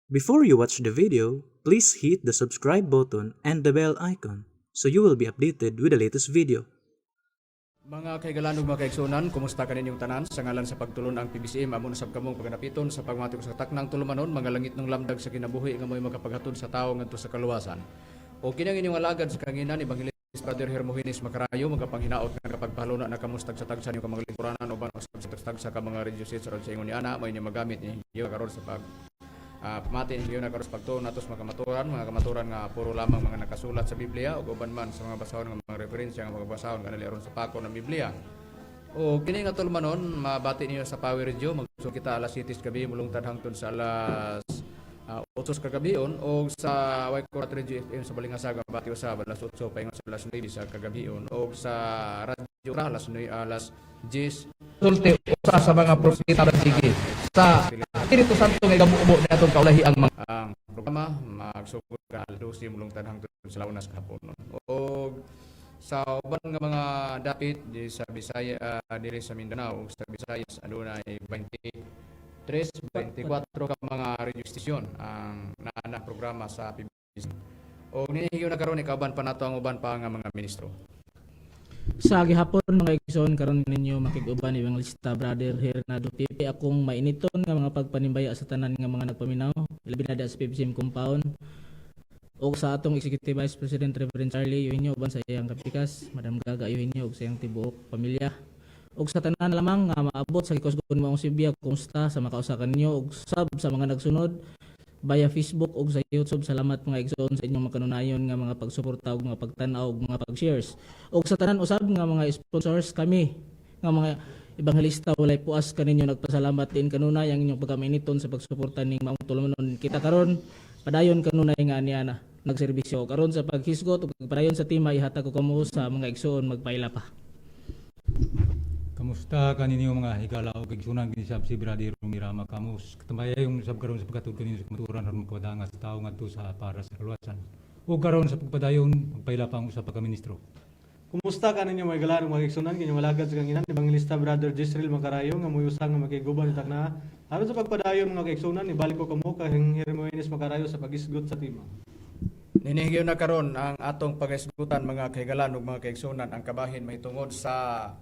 Before you watch the video, please hit the subscribe button and the bell icon so you will be updated with the latest video. Mga kahigalaan ug mga kaigsunan, kumusta kaninyong tanan? Sa ngalan sa pagtulon-ang PBCM, amo na sab kamong paganapiton sa pagmati sa taknang tulumanon, mga langit ng lamdag sa kinabuhi nga mo'y makapaghatod sa tawo ngadto sa kaluwasan. O kini ang inyong alagad sa kanginan, Evangelist Brother Hermogenes Macarayo, magapanghinaot nga kapagpahaluna na kamustag sa tagsa niyo ka mga lingkuranan uban usab sa tagsa ka mga radio sets aron sa ingon ni ana may inyo magamit ninyo karon sa pag pamati ninyo na karon sa pagtuon nato sa mga kamaturan nga puro lamang mga nakasulat sa Biblia ug uban man sa mga basahon nga mga referensya nga mga basahon kanali aron sa pako ng Biblia. O kini nga tulumanon mabati niyo sa Power Radio, magsugod kita alas 7 sa gabi mulungtad hangtod sa alas 8 sa kagabion, o sa Waikot Radio FM sa Balingasag mabati usab alas 8 paingon sa alas 9 sa kagabion, o sa Radyo Ra alas 9, alas 10. Sulti usa sa mga propeta sige sa Espiritu Santo nga gamubo ni atong kaulahi ang mga Ang programa magsugod ka alas 12 mulungtad hangtod sa launa sa hapon. Og sa uban nga mga dapit di sa Bisaya, diri sa Mindanao ug sa Visayas, adunay 23, 24 ka mga radio station ang naa programa sa PBC. Og nihigayon na karon ikauban pa nato ang uban pa nga mga ministro. Sa gihapon, mga igsoon, karon ninyo makig-uban Evangelista Brother Hernando Pipe. Akong mainiton nga mga pagpanimbaya sa tanan nga mga nagpaminaw, labi na sa PBCM compound ug sa atong Executive Vice President Reverend Charlie Eugenio uban sa iyang kapikas Madam Gaga Eugenio ug sa iyang tibuok pamilya ug sa tanan lamang nga maabot sa gikusgon maong Sibya. Kumusta sa makausa kaninyo ug sab sa mga nagsunod via Facebook ug sa YouTube? Salamat, mga igsoon, sa inyong makanunayon nga mga pagsuporta ug mga pagtan-aw ug mga pag-shares. Ug sa tanan usab nga mga sponsors, kami nga mga ebanghelista walay puas kaninyo nagpasalamat din kanunay ang inyong pagkamainiton sa pagsuporta ning maong tulumanon. Kita karon padayon kanunay nga niya na nagserbisyo. Karon sa paghisgot ug pagpadayon sa tema, ihatag ko kamo sa mga igsoon. Magpaila pa. Kamusta kaninyo, mga higala ug igsunan? Ginisab si Brother Mirama Camus. Katamayayong sab karon sa pagkatud kaninyo sa kamatuoran aron makapadangas sa tawo ngadto sa para sa kaluwasan. Ug karon sa pagpadayon, magpaila pa ang usa pa ka ministro. Kumusta ka ninyo, mga higala ug mga igsunan? Kining alagad sa kanginan, Evangelista Brother Jisreel Macarayo, nga muyusa nga makiguban takna. Aron sa pagpadayon, mga kaigsunan, ibalik ko kamo kay Hermogenes Macarayo sa pagisgot sa tema. Niningyo na karon ang atong paghisgutan, mga kahigalan ug mga kaigsunan, ang kabahin mahitungod sa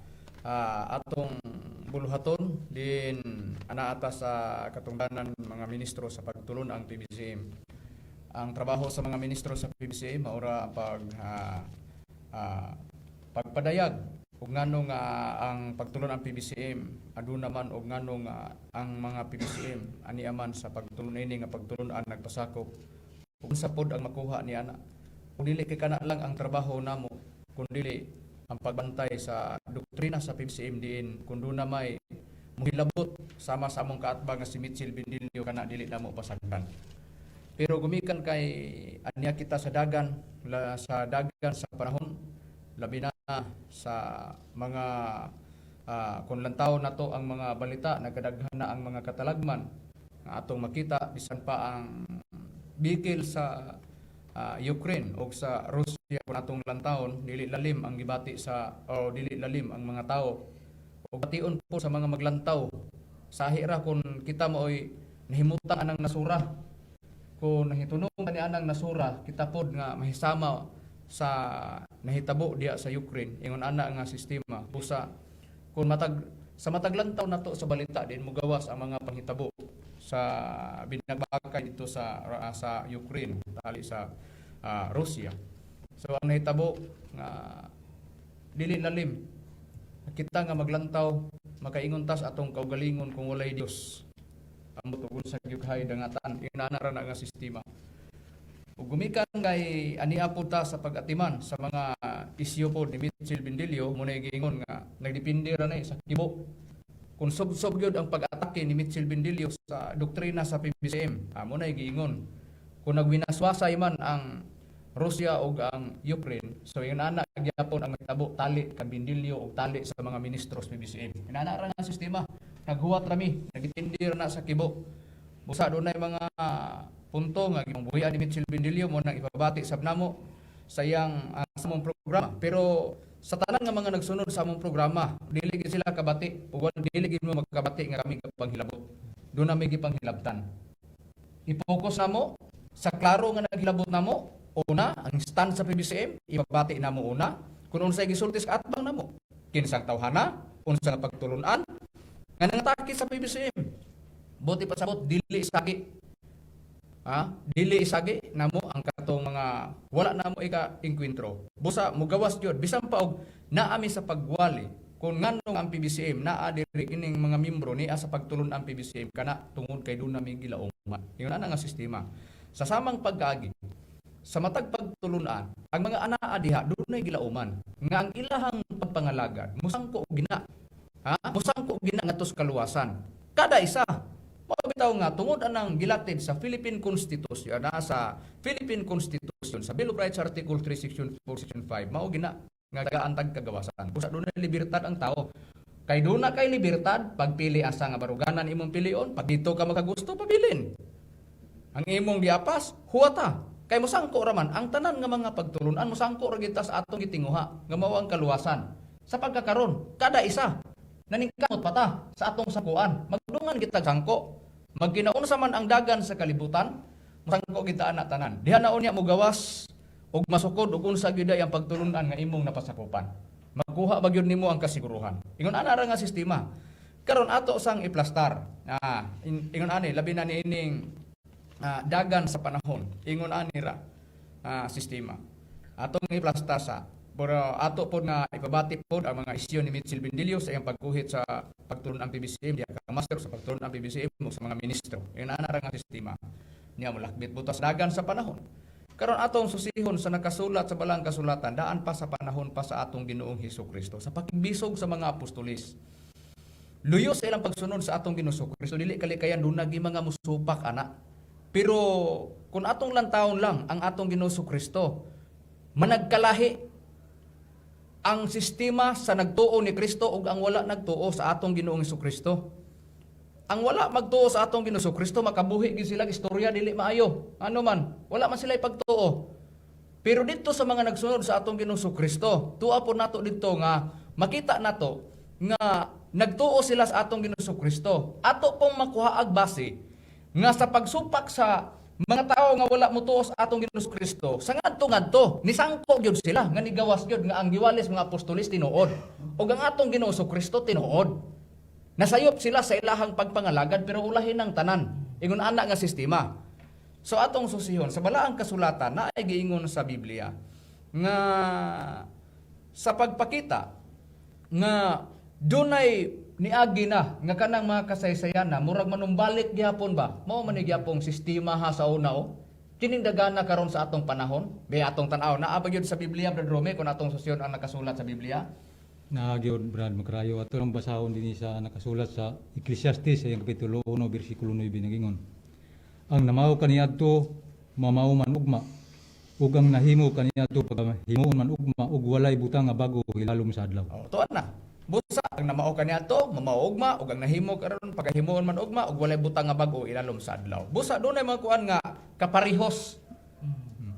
atong buluhaton din anaata sa katungdanan mga ministro sa pagtulon ang PBCM. Ang trabaho sa mga ministro sa PBCM maura ang pagpadayag ug ngano nga ang pagtulon ang PBCM aduna man og ngano nga ang mga PBCM ani aman sa pagtulon ini nga pagtulon-an nagpasakop ug unsa pod ang makuha ni ana. Kung dili kay kana lang ang trabaho namo, kun dili ang pagbantay sa doktrina sa PBCM, diin kung doon na may muhilabot sama sa among kaatbang nga si Mitchell Bendilio, kana dili namo pasagdan. Pero gumikan kay aniya kita sa dagan sa dagan sa panahon, labi na sa mga kung lantaw nato ang mga balita, nagkadaghan na ang mga katalagman nga atong makita, bisan pa ang bikil sa Ukraine o sa Russia. Kung atong lantawon, dili lalim ang gibati sa o dili lalim ang mga tao o bation po sa mga maglantaw. Sahi ra kung kita mooy nahimutang anang nasura, kung nahitunong ni anang nasura, kita pod nga mahisama sa nahitabo diya sa Ukraine, ingon ana nga sistema. Busa kung matag sa matag lantaw nato sa balita, din mogawas ang mga panghitabo sa binagbakay dito sa Ukraine tali sa Russia. So ang nahitabo nga dili lalim, kita nga maglantaw makaingon tas atong kaugalingon, kung walay Dios, ambot ug unsa gyud kay dangatan. Inana ra na nga sistema. Ug gumikan kay ania pud ta sa pag-atiman sa mga isyu po ni Mitchell Bendilio, mo na giingon nga nagdepende ra na sa kibo. Kung sob-sob gyud ang pag-atake ni Mitchell Bendilio sa doktrina sa PBCM, mo na giingon. Kung nagwinaswasay man ang Russia ug ang Ukraine, so inana gyapon ang nagtabo tali kang Bendilio ug tali sa mga ministro sa PBCM. Inana ra nga sistema. Naghuwat rami, nagdepende ra na sa kibo. Busa dunay mga punto nga gibuhian ni Mitchell Bendilio mo nang ipabati sab namo sa iyang sa among programa. Pero sa tanan nga mga nagsunod sa among programa, dili gid sila kabati ug dili gid mo magkabati nga kami panghilabot. Doon na may gipanghilabtan. I-focus namo sa klaro nga naghilabot namo. Una, ang stand sa PBCM, ipabati namo una kung unsay gisulti sa atbang namo. Kinsang tawhana, unsa nga pagtulunan nga nangatake sa PBCM. Buot ipasabot, dili isagi. Ha? Dili isagi namo ang katong mga wala namo ika engkwentro. Busa mugawas gyud bisan pa og naami sa pagwali kung nganong ang PBCM naa diri, kining mga membro niya sa pagtulon ang PBCM kana tungod kay duna mi gilauman. Ingon ana nga sistema. Sa samang pagkaagi sa matag pagtulunan, ang mga anaa diha dunay gilauman nga ang ilahang pagpangalagad musangko gina. Ha? Musangko gina ngadto sa kaluwasan. Kada isa. Mao bitaw nga tungod anang gilatid sa Philippine Constitution, na sa Philippine Constitution sa Bill of Rights, Article 3, Section 4, Section 5, mao gina nga tagaan tag kagawasan. Busa dunay libertad ang tao. Kay duna kay libertad pagpili asa nga baruganan imong pilion, pag dito ka makagusto, pabilin. Ang imong giapas, huwata. Kay mosangko raman ang tanan nga mga pagtulunan, mosangko ra kita sa atong gitinguha nga mao ang kaluwasan. Sa pagkakaron, kada isa naningkamot pa ta sa atong sangkuan. Magdungan kita sangko. Magkinaunsa man ang dagan sa kalibutan, mosangko kita ana tanan. Diha na unya mogawas ug masukod ug unsa gyud ay ang pagtulunan nga imong napasakupan. Makuha ba gyud nimo ang kasiguruhan? Ingon ana ra nga sistema. Karon ato sang iplastar. Ingon ani, labi na niining dagan sa panahon. Ingon ani ra sistema. Atong iplastar sa pero ato po nga ipabati po ang mga isyu ni Mitchell Bendillo sa iyang pagkuhit sa pagtulon ang PBCM diha ka master sa pagtulon ang PBCM o sa mga ministro. Ingon ana ra nga sistema. Niya molakbit butas dagan sa panahon. Karon atong susihon sa nakasulat sa balang kasulatan daan pa sa panahon pa sa atong Ginoong Hesus Kristo sa pakigbisog sa mga apostolis. Luyo sa ilang pagsunod sa atong Ginoong Kristo, dili kalikayan duna gi mga musupak ana. Pero kung atong lantawon lang ang atong Ginoong Kristo, managkalahi ang sistema sa nagtuo ni Kristo ug ang wala nagtuo sa atong Ginoong Kristo. Ang wala magtuo sa atong Ginoong Kristo, makabuhi gyud sila istorya dili maayo. Ano man, wala man sila ipagtuo. Pero dito sa mga nagsunod sa atong Ginoong Kristo, tuwa po nato dito nga makita nato nga nagtuo sila sa atong Ginoong Kristo. Ato pong makuha ag base nga sa pagsupak sa mga tao nga wala motuo sa atong Ginoong Kristo, sa ngadto-ngadto, nisangko gyud sila nga nigawas gyud nga ang giwalis mga apostolis tinuod ug ang atong Ginoong Kristo tinuod. Nasayop sila sa ilahang pagpangalagad, pero ulahin ang tanan. Ingon ana nga sistema. So atong susihon sa balaang kasulatan na ay giingon sa Biblia nga sa pagpakita nga dunay niagi na nga kanang mga kasaysayan na murag manumbalik gihapon ba, mao man ni gihapong sistema ha sa una o kining dagana karon sa atong panahon. Be atong tan-aw, naa ba gyud sa Biblia, Brother Rome, kung atong susihon ang nakasulat sa Biblia? Naa gyud, Brad Makrayo. Ato lang basahon din sa nakasulat sa Ecclesiastes sa iyang kapitulo 1 bersikulo 9, nagingon: "Ang namao kaniadto mamao man ugma ug ang nahimo kaniadto pagahimuon man ugma ug walay butang nga bago hilalom sa adlaw." Oh, tuan na. Busa ang namao kaniadto mamao ugma ug ang nahimo karon pagahimuon man ugma ug walay butang nga bag-o ilalom sa adlaw. Busa dunay mga kuan nga kaparehos.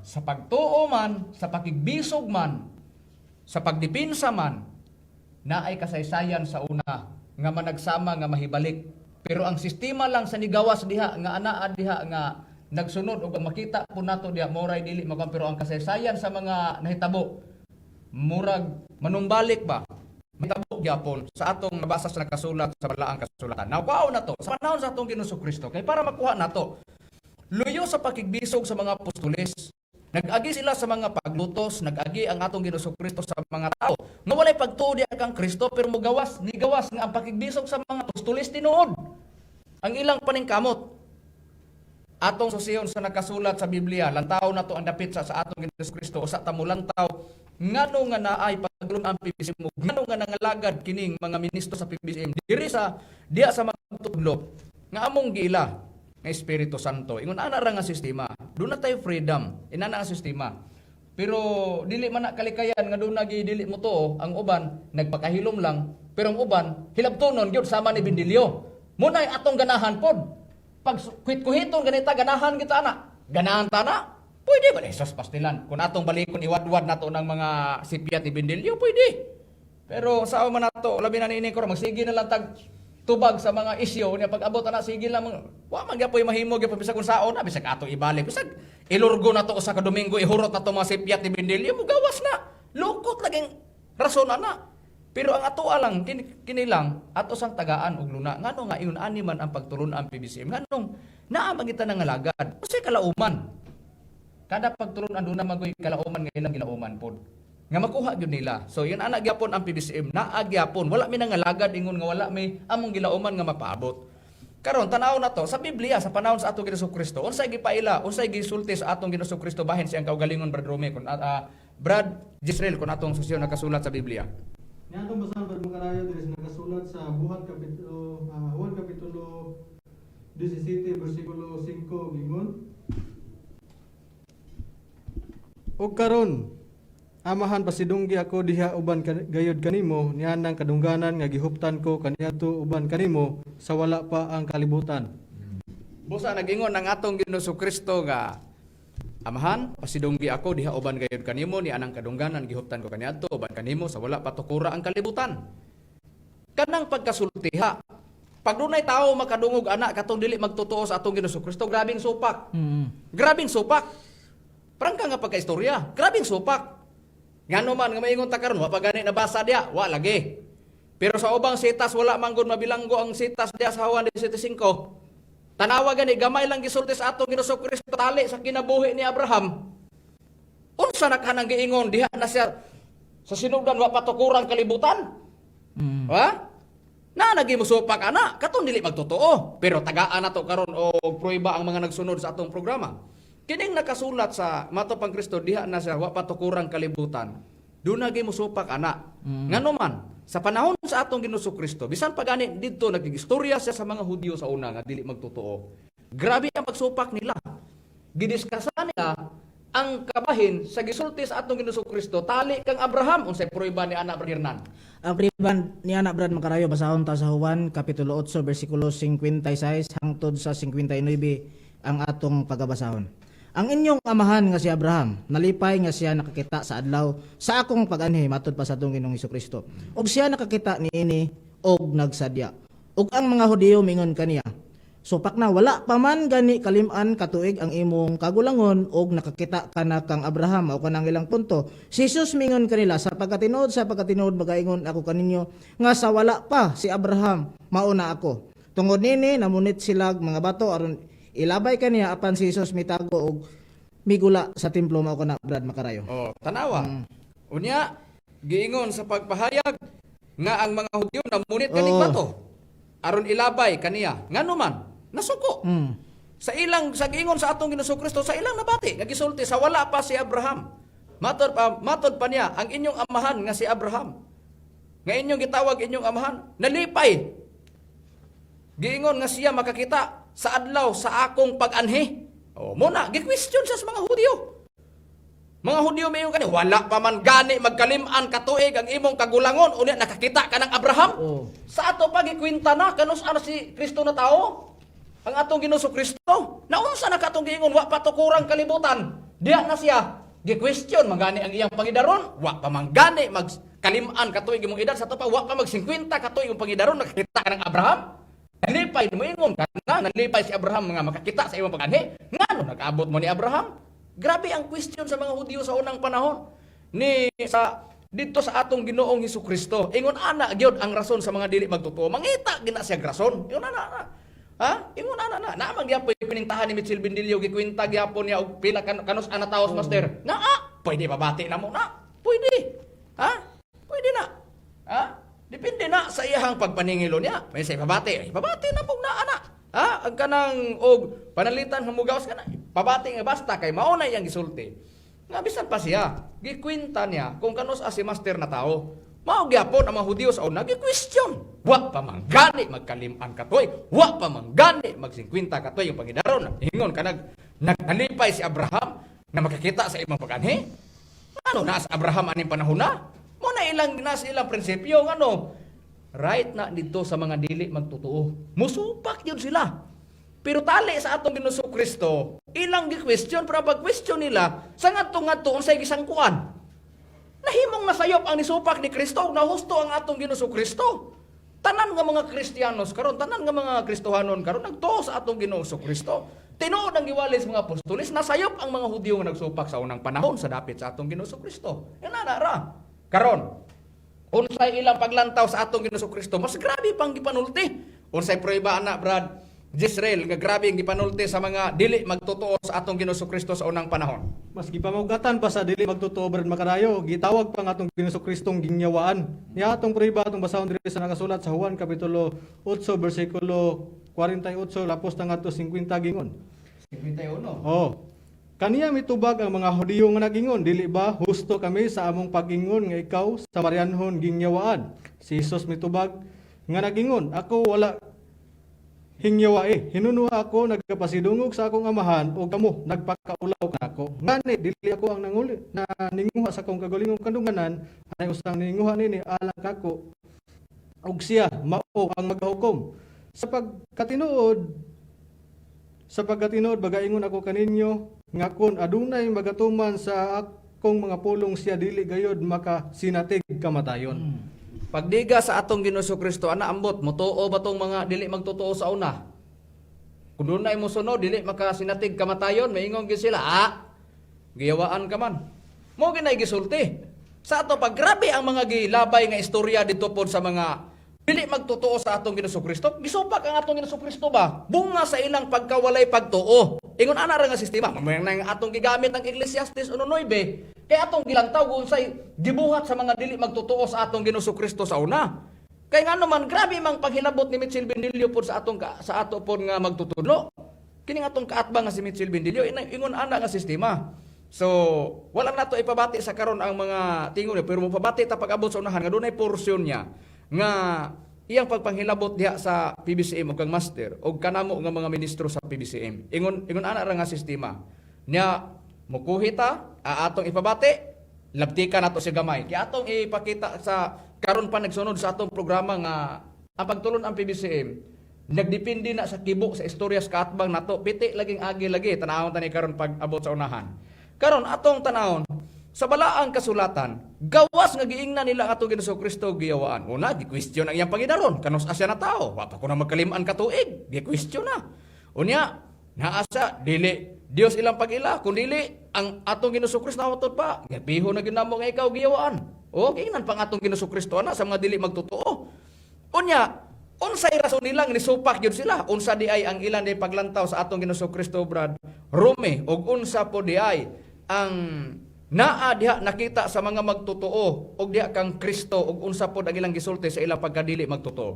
Sa pagtuo man, sa pakigbisog man, sa pagdipinsa man, naay kasaysayan sa una nga managsama nga mahibalik. Pero ang sistema lang sa nigawas diha nga anaa diha nga nagsunod ug ang makita po nato diha moray dili makuan, pero ang kasaysayan sa mga nahitabo murag manumbalik ba, mahitabo gyapon sa atong nabasa sa nakasulat sa balaang kasulatan. Nakuha na to sa panahon sa atong Ginoong Kristo kay para makuha nato, luyo sa pakigbisog sa mga apostoles, nag-agi sila sa mga paglutos, nag-agi ang atong Ginoong Kristo sa mga tao nga walay pagtuo diha kang Kristo, pero mogawas, nigawas nga ang pakigbisog sa mga apostoles tinuod. Ang ilang paningkamot. Atong susiyon sa nakasulat sa Biblia, lantaw na to ang dapit sa atong Ginoong Kristo, usa ta molantaw ngano nga naay pagtulon ang PBCM, ngano nga nangalagad kining mga ministro sa PBCM diri sa diha sa magtudlo nga among giila nga Espiritu Santo. Ingon ana ra nga sistema. Duna tay freedom, inana ang sistema. Pero dili man na kalikayan nga duna gi dili mo tuo, ang uban nagpakahilom lang, pero ang uban hilabtonon gyud sama ni Bendilio. Munay atong ganahan pod. Pag kuhit-kuhiton ganita, ganahan kita ana. Ganahan ta na. Pwede ba Jesus pastilan? Kung atong balikon iwadwad nato ng mga sipyat ni Bendilio, pwede. Pero sa man nato, labi na niini ko magsige na lang tag Tubag sa mga isyu niya pag abot ana, sige lang, wa man gyapoy mahimo gyapon bisag unsaon na, bisag ato ibalik, bisag ilurgo na to usa ka Domingo, ihurot na to mga sipyat ni Bendilio, mugawas na. Lukot laging rason ana. Pero ang ato lang kini lang ato sang tagaan og luna, ngano nga ingon ani man ang pagtulon-an PBCM, nganong naa man kita nangalagad unsay kalauman. Kada pagtulon-an duna magoy kalauman nga ilang gilauman pod nga makuha gyud nila. So yun ana gyapon ang PBCM, naa gyapon, wala mi nangalagad ingon nga wala mi among gilauman nga mapaabot. Karon tan-aw na to sa Biblia sa panahon sa atong Ginoong Kristo, unsay gipaila, unsay gisulti sa atong Ginoong Kristo bahin siyang kaugalingon, Brad Rome, kun Brad Jisrael, kun atong susyon nakasulat sa Biblia? Niya atong basahan, Brad Makarayo, diri sa nakasulat sa Buhat kapitulo Juan kapitulo 17 bersikulo 5, gingon: "Og karon, Amahan, pasidunggi ako diha uban gayud kanimo nianang kadungganan nga gihuptan ko kaniadto uban kanimo sa wala pa ang kalibutan." Busa nagingon ang atong Ginoong Kristo nga, "Amahan, pasidunggi ako diha uban gayud kanimo ni anang kadungganan gihuptan ko kaniadto uban kanimo sa wala pa tukura ang kalibutan." Kanang pagkasultiha. Pag dunay tawo makadungog ana katong dili magtotoo sa atong Ginoong Kristo, grabing supak. Grabing supak. Prangka nga pagkaistorya, grabing supak. Ngano man nga maingon ta karon, wa pa gani nabasa diya, wa lagi. Pero sa ubang sitas wala man gud mabilanggo ang sitas diya sa Juan 17:5. Tanawa gani, gamay lang gisulti sa atong Ginoong Kristo tali sa kinabuhi ni Abraham. Unsa na kanang giingon diha na siya sa sinugdan wa pa tukurang kalibutan? Ha? Na nagi musupak ana, katong dili magtotoo. Pero tagaan nato karon og pruweba ang mga nagsunod sa atong programa. Kining nakasulat sa Matong Kristo diha na siya wa pa tukurang kalibutan. Doon nagi musupak ana. Ngano man sa panahon sa atong Ginoong Kristo, bisan pa gani didto nagigistorya siya sa mga Hudyo sa una nga dili magtotoo. Grabe ang pagsupak nila. Gidiskasan nila ang kabahin sa gisulti sa atong Ginoong Kristo tali kang Abraham. Unsay pruweba ni ana, Brother Hernan? Ang pruweba ni ana, Brad Makarayo, basahon ta sa Juan kapitulo 8 bersikulo 56 hangtod sa 59 ang atong pagabasahon. "Ang inyong amahan nga si Abraham nalipay nga siya nakakita sa adlaw sa akong pag-anhi," matud pa sa atong Ginoong Kristo. "Og siya nakakita niini og nagsadya." Ug ang mga Hudiyo mingon kaniya, "Supak na, wala pa man gani kalim-an katuig ang imong kagulangon og nakakita ka na kang Abraham." O kanang ilang punto. Si Jesus mingon kanila, Sa pagkatinuod magaingon ako kaninyo nga sa wala pa si Abraham, mao na ako." Tungod nini namunit sila mga bato aron ilabay kaniya, apan si Jesus mitago og migula sa templo. Mao kana, Brad Makarayo. Oh, tanawa. Unya, giingon sa pagpahayag nga ang mga Hudyo namunit kaning bato aron ilabay kaniya. Ngano man nasuko. Sa ilang sa giingon sa atong Ginoong Kristo sa ilang nabati nga gisulti sa wala pa si Abraham. Matod pa niya, ang inyong amahan nga si Abraham nga inyong gitawag inyong amahan, nalipay. Giingon nga siya makakita sa adlaw sa akong pag-anhi. Oh, muna gi-question siya sa mga Hudyo. Mga Hudyo mayon kani, "Wala pa man gani magkalim-an katuig ang imong kagulangon, unya nakakita ka ng Abraham." Sa ato pa gikwenta na kanus ana si Kristo na tao. Ang atong Ginoong Kristo. Naunsa na katong giingon wa pa tukurang kalibutan? Diha na siya. Gi-question man gani ang iyang pangidaron, wa pa man gani mag kalim-an katuig imong edad, sa ato pa wa pa mag 50 katuig imong pangidaron, nakakita ka ng Abraham. Nalipay mo ingon ka na, nalipay si Abraham nga makakita sa imong pag-anhi. Ngano nag-abot mo ni Abraham? Grabe ang question sa mga Hudyo sa unang panahon ni sa dito sa atong Ginoong Hesus Kristo. Ingon ana gyud ang rason sa mga dili magtotoo. Mangita gina siya rason. Ingon ana na. Ha? Ingon ana na. Naa man gyapon pinintahan ni Mitchell Bendilio, gikwenta gyapon niya og pila kanus ana taos, master. Naa, pwede babati na mo na. Pwede. Ha? Pwede na. Ha? Depende na sa iyahang pagpaningilo niya. May sa ipabati, ipabati na pug na ana. Ha? Ang kanang og panalitan hamugawas ka na. Pabati nga basta kay mao na iyang gisulti. Nga bisan pa siya, gikwenta niya kung kanus si master na tao. Mao gyapon ang mga Hudyo sa una gi-question. Wa pa man gani magkalim-an katuig, wa pa man gani mag 50 katuig yung pangidaron. Ingon ka nagkalipay si Abraham na makakita sa imong pag-anhi. Ano na sa Abraham aning panahon na? Mo na ilang nas ilang prinsipyo ngano. Right na dito sa mga dili magtotoo. Musupak yun sila. Pero tali sa atong Ginoong Kristo, ilang gi-question, pero pag question nila sa ngadto-ngadto unsay gisangkuan. Nahimong nasayop ang nisupak ni Kristo ug nahusto ang atong Ginoong Kristo. Tanan nga mga Kristiyanos karon, tanan nga mga Kristohanon karon nagtuo sa atong Ginoong Kristo. Tinuod ang giwali sa mga apostoles, nasayop ang mga Hudyo nga nagsupak sa unang panahon sa dapit sa atong Ginoong Kristo. Yan na ra. Karon, unsay ilang paglantaw sa atong Ginoong Kristo, mas grabe pang gipanulti. Unsay prueba ana, Brad Jisrael, nga grabe ang gipanulti sa mga dili magtotoo sa atong Ginoong Kristo sa unang panahon? Mas gipamugatan pa sa dili magtotoo, Brad Makarayo, gitawag pa nga atong Ginoong Kristong gingyawaan. Niya atong prueba atong basahon diri sa nakasulat sa Juan kapitulo 8 bersikulo 48 lapos na ngadto 50 gingon. 51. Oh. Kaniya mitubag ang mga Hudiyo nga nagingon, "Dili ba husto kami sa among pag-ingon nga ikaw Samarianhon gingyawaan?" Si Jesus mitubag nga nagingon, "Ako wala hingyawae. Hinunua ako nagpasidungog sa akong Amahan ug kamo nagpakaulaw kanako. Ngani dili ako ang nanguli na ninguha sa akong kagalingong kadungganan, ay usang ninguha nini alang kako ug siya mao ang magahukom. Sa pagkatinuod bagaingon ako kaninyo nga kon adunay magatuman sa akong mga pulong, siya dili gayod makasinatig kamatayon." Pagdiga sa atong Ginoong Kristo ana, ambot motoo ba tong mga dili magtotoo sa una? Kung dunay mosunod, dili makasinatig kamatayon, maingon gyud sila, "Ah, giyawaan ka man." Mo ginay gisulti. Sa ato pag grabe ang mga gilabay nga istorya dito pod sa mga dili magtotoo sa atong Ginoong Kristo, gisupak ang atong Ginoong Kristo ba? Bunga sa ilang pagkawalay pagtuo. Ingon ana ra nga sistema, mamaya na ang atong gigamit ang Ecclesiastes 1:9. Kay atong gilantaw kung unsay gibuhat sa mga dili magtotoo sa atong Ginoong Kristo sa una. Kay ngano man grabe mang paghilabot ni Mitchell Bendilio pod sa ato pod nga magtutudlo. Kini nga atong kaatbang nga si Mitchell Bendilio, ingon ana nga sistema. So, wala na to ipabati sa karon ang mga tingon, pero mopabati ta pag-abot sa unahan nga dunay portion niya nga iyang pagpanghilabot diha sa PBCM ug kang master ug kanamo nga mga ministro sa PBCM. Ingon ana ra nga sistema. Nya mukuhi ta atong ipabati, labtika nato si gamay. Kaya atong ipakita sa karon pa nagsunod sa atong programa nga ang pagtulon ang PBCM nagdepende na sa kibo sa istorya sa kaatbang nato. Piti laging agi lagi tanawon tani karon pag abot sa unahan. Karon atong tanawon sa balaang kasulatan, gawas nga giingnan nila ang atong Ginoong Kristo giyawaan. Una, gi-question ang iyang pangidaron. Kanus asya na tao? Wa pa ko na magkalimaan ka tuig. Gi-question na. Unya, naa sa dili Dios ilang pag-ila, kun dili ang atong Ginoong Kristo namatod pa. Gipiho na gyud namo nga ikaw giyawaan. O, giingnan pang atong Ginoong Kristo ana sa mga dili magtotoo. Unya, unsay rason nila nga nisupak gyud sila? Unsa di ay ang ilan di paglantaw sa atong Ginoong Kristo, Brad Rome, ug unsa po di ay ang naa diha nakita sa mga magtotoo og diha kang Kristo ug unsa pod ang ilang gisulti sa ilang pagkadili magtotoo?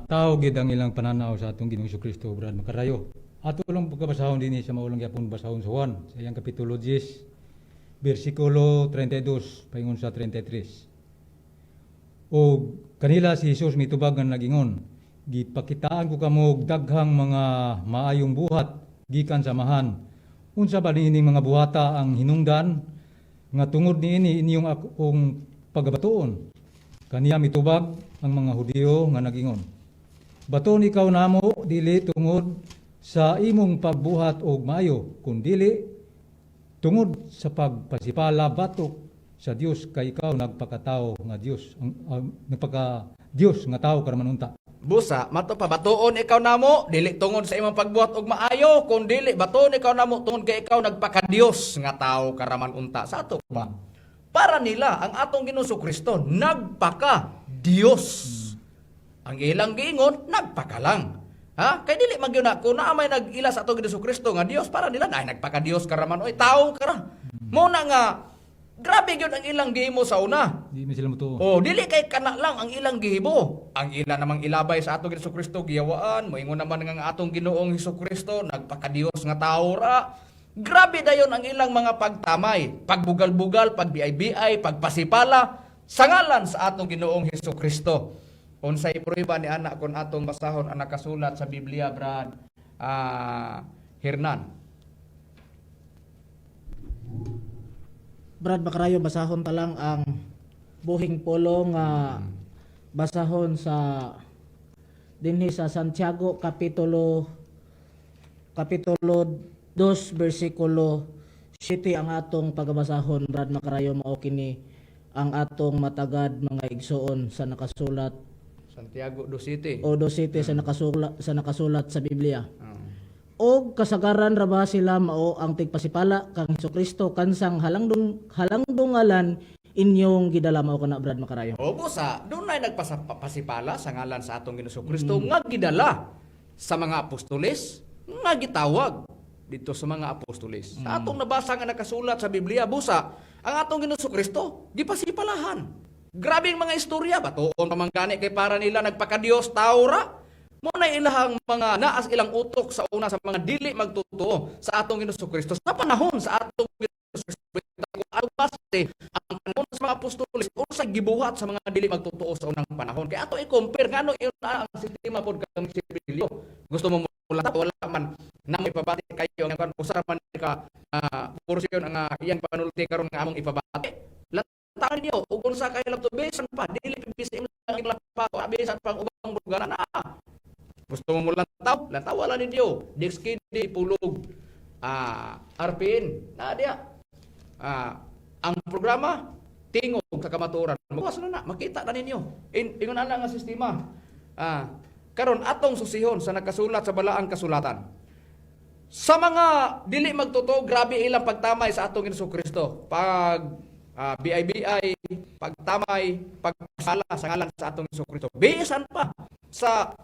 Tao gid ang ilang pananaw sa atong Ginoong Kristo, Brad Makarayo. Ato lang pagkabasahon dinhi sa maulang gyapon basahon sa Juan sa iyang kapitulo 10 bersikulo 32 paingon sa 33. O kanila si Jesus mitubag nga nagingon, "Gipakitaan ko kamo og daghang mga maayong buhat gikan sa Amahan. Unsa ba niining mga buhata ang hinungdan nga tungod niini inyong akong pagabatuon?" Kaniya mitubag ang mga Hudiyo nga nagingon, "Baton ikaw namo dili tungod sa imong pagbuhat og maayo, kundili tungod sa pagpasipala batok sa Dios, kay ikaw nagpakatao nga Dios, ang nagpaka Dios nga tao ka raman unta." Busa, mato pa, batuon ikaw namo dili tungod sa imong pagbuhat og maayo, kun dili batuon ikaw namo tungod kay ikaw nagpaka-Dios nga tao karaman unta. Sa ato pa. Para nila ang atong Ginoong Kristo nagpaka Dios. Ang ilang giingon nagpaka lang. Ha? Kay dili man gyud na kung naa may nag-ila sa atong Ginoong Kristo nga Dios, para nila ay nagpaka Dios karaman oy, tao kara. Mo na nga grabe gyud ang ilang gihimo sa una. Di man sila motuo. Oh, dili kay kana lang ang ilang gihimo. Ang ila namang ilabay sa atong Hesus Kristo giyawaan, moingon naman nga ang atong Ginoong Hesus Kristo nagpakadiyos nga tao ra. Grabe dayon ang ilang mga pagtamay, pagbugal-bugal, pagbiay-biay, pagpasipala sa ngalan sa atong Ginoong Hesus Kristo. Unsay prueba ni ana kon atong basahon ang nakasulat sa Biblia, Brad Hernan? Brad Bakrayo, basahon ta lang ang buhing pulong nga basahon sa dinhi sa Santiago kapitulo 2 bersikulo 7 ang atong pagabasahon, Brad Makarayo. Mao kini ang atong matagad, mga igsoon, sa nakasulat Santiago do City. O 2:7 sa nakasulat sa Biblia. Og kasagaran ra ba sila mao ang tigpasipala kang Hesukristo kansang halangdong halangdongalan inyong gidala? Mao kana, Brad Makarayo. O busa, dunay nagpasipala sa ngalan sa atong Ginoong Kristo nga gidala sa mga apostoles nga gitawag dito sa mga apostoles. Sa atong nabasa nga nakasulat sa Biblia, busa, ang atong Ginoong Kristo gipasipalahan. Grabe ang mga istorya, batuon pa man gani kay para nila nagpakadiyos tao ra. Mo na ilahang mga naas ilang utok sa una sa mga dili magtotoo sa atong Ginoong Kristo sa panahon sa atong Ginoong Kristo. Atong base ang panahon sa mga apostoles, unsa gibuhat sa mga dili magtotoo sa unang panahon, kay ato i-compare ngano yun na ang sistema pod kang sibilyo. Gusto mo mula, wala man na mo ipabati kayo ang kan usa man ka porsyon ang iyang panulti karon nga among ipabati. Lantawan niyo ug unsa kay lapto, bisan pa dili PBCM lang pa, bisan pang ubang lugar na gusto mo lantaw, lantaw lang ninyo. DXKD pulog RPN na diya. Ang programa Tingog sa Kamatuoran. Magawas na na, makita na ninyo. Ingon ana nga sistema. Karon atong susihon sa nakasulat sa balaang kasulatan. Sa mga dili magtotoo, grabe ilang pagtamay sa atong Ginoong Kristo. Pag BIBI, pagtamay, pagsala sa ngalan sa atong Ginoong Kristo. Bisan pa sa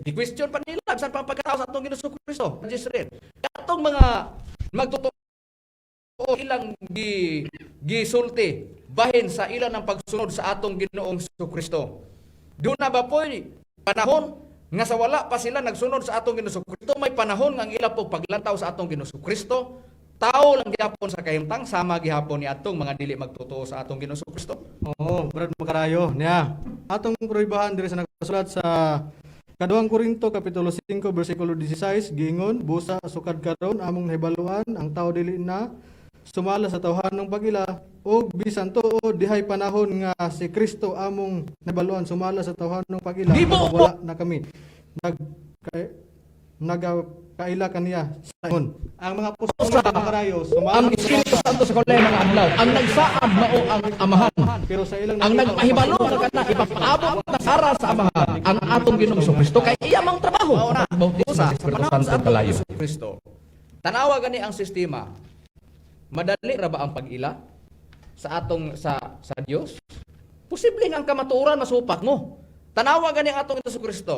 question pa nila, bisan pa ang pagkatao sa atong Ginoong Kristo. Jezreel. Atong mga magtotoo, ilang gisulti bahin sa ilan ang pagsunod sa atong Ginoong Kristo. Doon na ba po'y panahon nga sa wala pa sila nagsunod sa atong Ginoong Kristo, may panahon nga ang ila po paglantaw sa atong Ginoong Kristo, tao lang gihapon sa kahimtang sama gihapon ni atong mga dili magtotoo sa atong Ginoong Kristo. Oo, Brad Makarayo. Niya. Atong pruibahan diri sa nakasulat sa Kaduhang Korinto kapitulo 5 bersikulo 16, giingon, "Busa sukad karon among nahibaluan ang tao dili na sumala sa tawhanong pag-ila, ug bisan tuod dihay panahon nga si Kristo among nahibaluan sumala sa tawhanong pag-ila, Di mo wala na kami nag kay, nagakaila kaniya sa ingon." Ang mga apostol, Makarayo, sumala Ang Espiritu Santo sa kulay mga adlaw, ang nagsaad mao ang Amahan. Pero sa ilang Ang nakita, nagpahibalo nga kana ipapaabot na sara sa Amahan ang atong Ginoong Kristo kay iya mang trabaho. Mao na. Bautismo Busa, sa sa Espiritu panahon Santo sa atong kalayo. Ginoong Kristo. Tanawa gani ang sistema. Madali ra ba ang pag-ila sa atong sa Dios? Posible nga ang kamatuoran masupak mo. Tanawa gani ang atong Ginoong Kristo.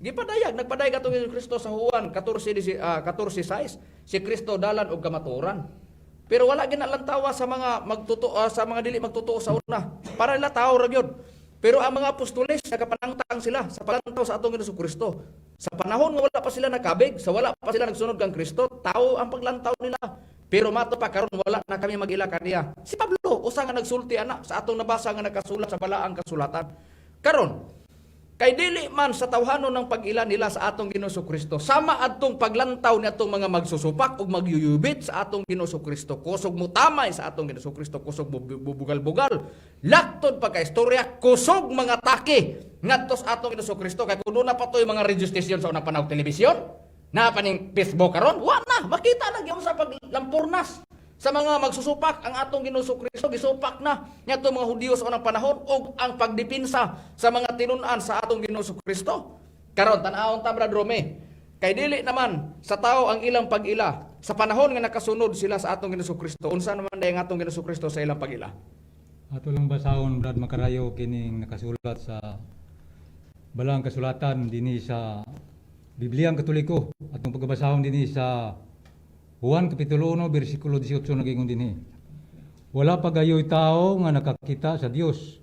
Gipadayag, nagpadayag atong Ginoong Kristo sa Juan 14:6, si Kristo dalan og kamatuoran. Pero wala ginalantawa sa mga magtotoo, sa mga dili magtotoo sa una. Para nila tao ra gyud. Pero ang mga apostoles nakapanangtang sila sa palantaw sa atong Ginoong Kristo. Sa panahon nga wala pa sila nakabig, sa wala pa sila nagsunod kang Kristo, tao ang paglantaw nila. Pero mato pa karon wala na kami mag-ila kaniya. Si Pablo usa nga nagsulti ana sa atong nabasa nga nakasulat sa balaang kasulatan. Karon, kay dili man sa tawhanon ng pag-ila nila sa atong Ginoong Kristo, sama adtong paglantaw ni atong mga magsusupak ug magyuyubit sa atong Ginoong Kristo, kusog mo tamay sa atong Ginoong Kristo, kusog mo bubugal-bugal, laktod pagka-istorya, kusog mga take ngadto sa atong Ginoong Kristo. Kay kuno na pa to'y mga radio station sa unang panahon, telebisyon, na pa ning Facebook karon, wa na, makita na gyud sa paglampurnas sa mga magsusupak ang atong Ginoong Kristo. Gisupak na niadto mga Hudiyo sa unang panahon ug ang pagdepensa sa mga tinun-an sa atong Ginoong Kristo. Karon tan-awon ta, Brad Rome, kay dili naman sa tao ang ilang pag-ila sa panahon nga nakasunod sila sa atong Ginoong Kristo, unsa naman day ang atong Ginoong Kristo sa ilang pag-ila? Ato lang basahon, Brad Makarayo, kining nakasulat sa balang kasulatan dinhi sa Bibliang Katoliko. Atong pagkabasahon dinhi sa Juan Kapitulo 1 bersikulo 18, nagingon dinhi: "Wala pa gayoy tao nga nakakita sa Dios.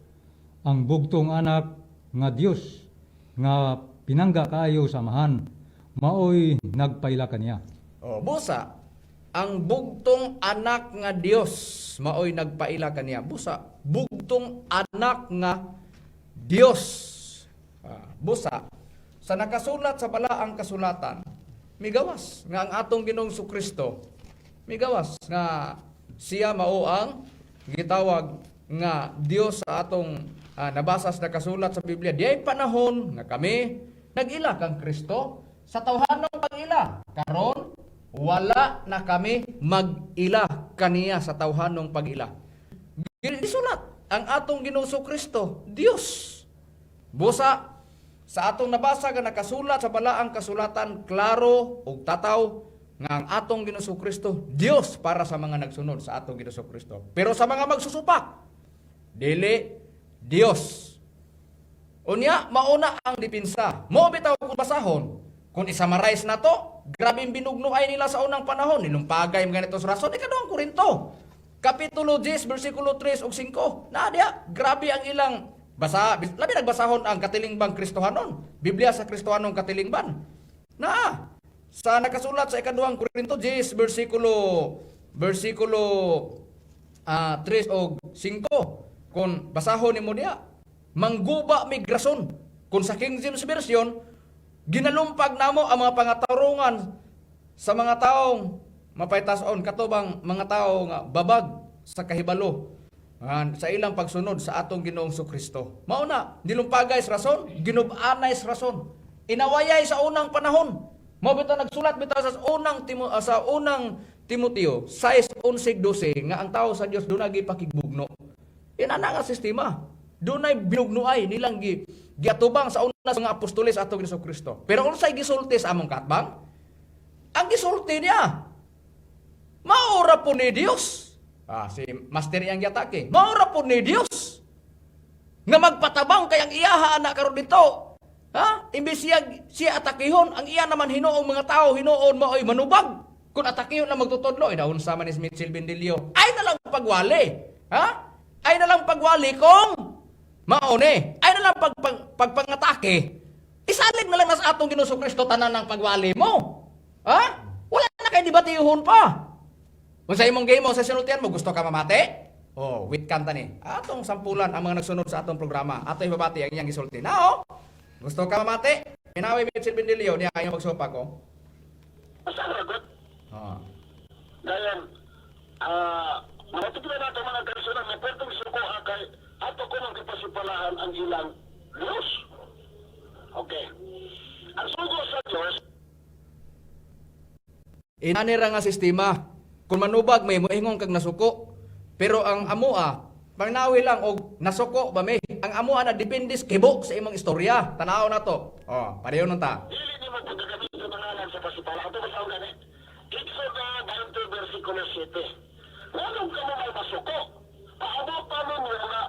Ang bugtong anak nga Dios nga pinangga kaayo sa Amahan maoy nagpaila kaniya." Oh, busa, ang bugtong anak nga Dios maoy nagpaila kaniya. Busa, bugtong anak nga Dios. Busa, sa nakasulat sa balaang kasulatan, migawas nga ang atong Ginoong Kristo, migawas nga siya mao ang gitawag nga Dios sa atong nabasa sa nakasulat sa Biblia. Diay panahon nga kami nag-ila kang Kristo sa tawhanong pag-ila. Karon wala na kami mag-ila kaniya sa tawhanong pag-ila. Gisulat ang atong Ginoong Kristo, Dios. Busa sa atong nabasa nga nakasulat sa balaang kasulatan, klaro ug tataw nga ang atong Ginoong Kristo Dios para sa mga nagsunod sa atong Ginoong Kristo. Pero sa mga magsusupak, dili Dios. Unya, mauna ang dipinsa. Mo bitaw kung basahon, kung isummarize na to, grabing binugno ay nila sa unang panahon. Nilumpagay mga ganito sa rason. Ikaduhang Korinto, Kapitulo 10, versikulo 3 ug 5. Na diya, grabe ang ilang basa, labi nagbasahon ang katilingbang Kristohanon. Biblia sa Kristohanong katilingban. Na, sa nakasulat sa ikaduhang Korinto 10, versikulo 3 og 5. Kung basahon nimo diya, mangguba mig rason. Kung sa King James Version, ginalumpag namo ang mga pangatarungan sa mga taong mapaytason, katubang mga tao nga babag sa kahibalo sa ilang pagsunod sa atong Ginoong Kristo. Mao na, nilumpagay sa rason, ginubanay sa rason. Inawayay sa unang panahon. Mao bitaw nagsulat bitaw sa unang Timoteo 6:11-12 nga ang tao sa Dios dunay gipakigbugno. Yan ana nga sistema. Dunay binugnuay nilang giatubang sa una sa mga apostoles atong Ginoong Kristo. Pero unsay gisulti sa among katbang? Ang gisulti niya, maura po ni Dios. Si Master iyang giatake. Maura po ni Dios nga magpatabang kay ang iyaha ana karon dito. Ha? Imbes siya atakihon, ang iya naman hinuong mga tao, hinuon maoy manubag. Kung atakihon na magtutudlo, inaunsa man ni Mitchell Bendilio. Ay na lang pagwali. Ha? Ay na lang pagwali kung maone. Ay na lang pagpangatake. Isalig na lang na sa atong Ginoong Kristo tanan ng pagwali mo. Ha? Wala na kay debatihon pa. Kung sa imong game mo, sa sinultian mo, gusto ka mamate? Oh, wait kanta ni. Atong sampulan ang mga nagsunod sa atong programa. Ato ibabati ang iyang gisulti. Na, oh. Gusto ka mamate? Inawi Mitchell Bendilio niya ang magsopa ko. Basta ragot. Oh. Dayon, mga tignan nato mga kaisunan, may pwedeng suko kay ato ko nang gipasipalahan ang ilang Diyos. Okay. Ang sugo sa Diyos, Inani ra nga sistema. Kung manubag may moingon kag nasuko. Pero ang amoa, pangnawi lang og nasuko ba may. Ang amoa na depende sa kibo sa imong istorya. Tanaw na to. Oh, pareho nun ta. Dili nimo pagkagamit sa mga sa pasipala. Ato ba sa gani? Exodo 20 versikulo 7. Nganong kamo may masuko? Paabot pa ninyo nga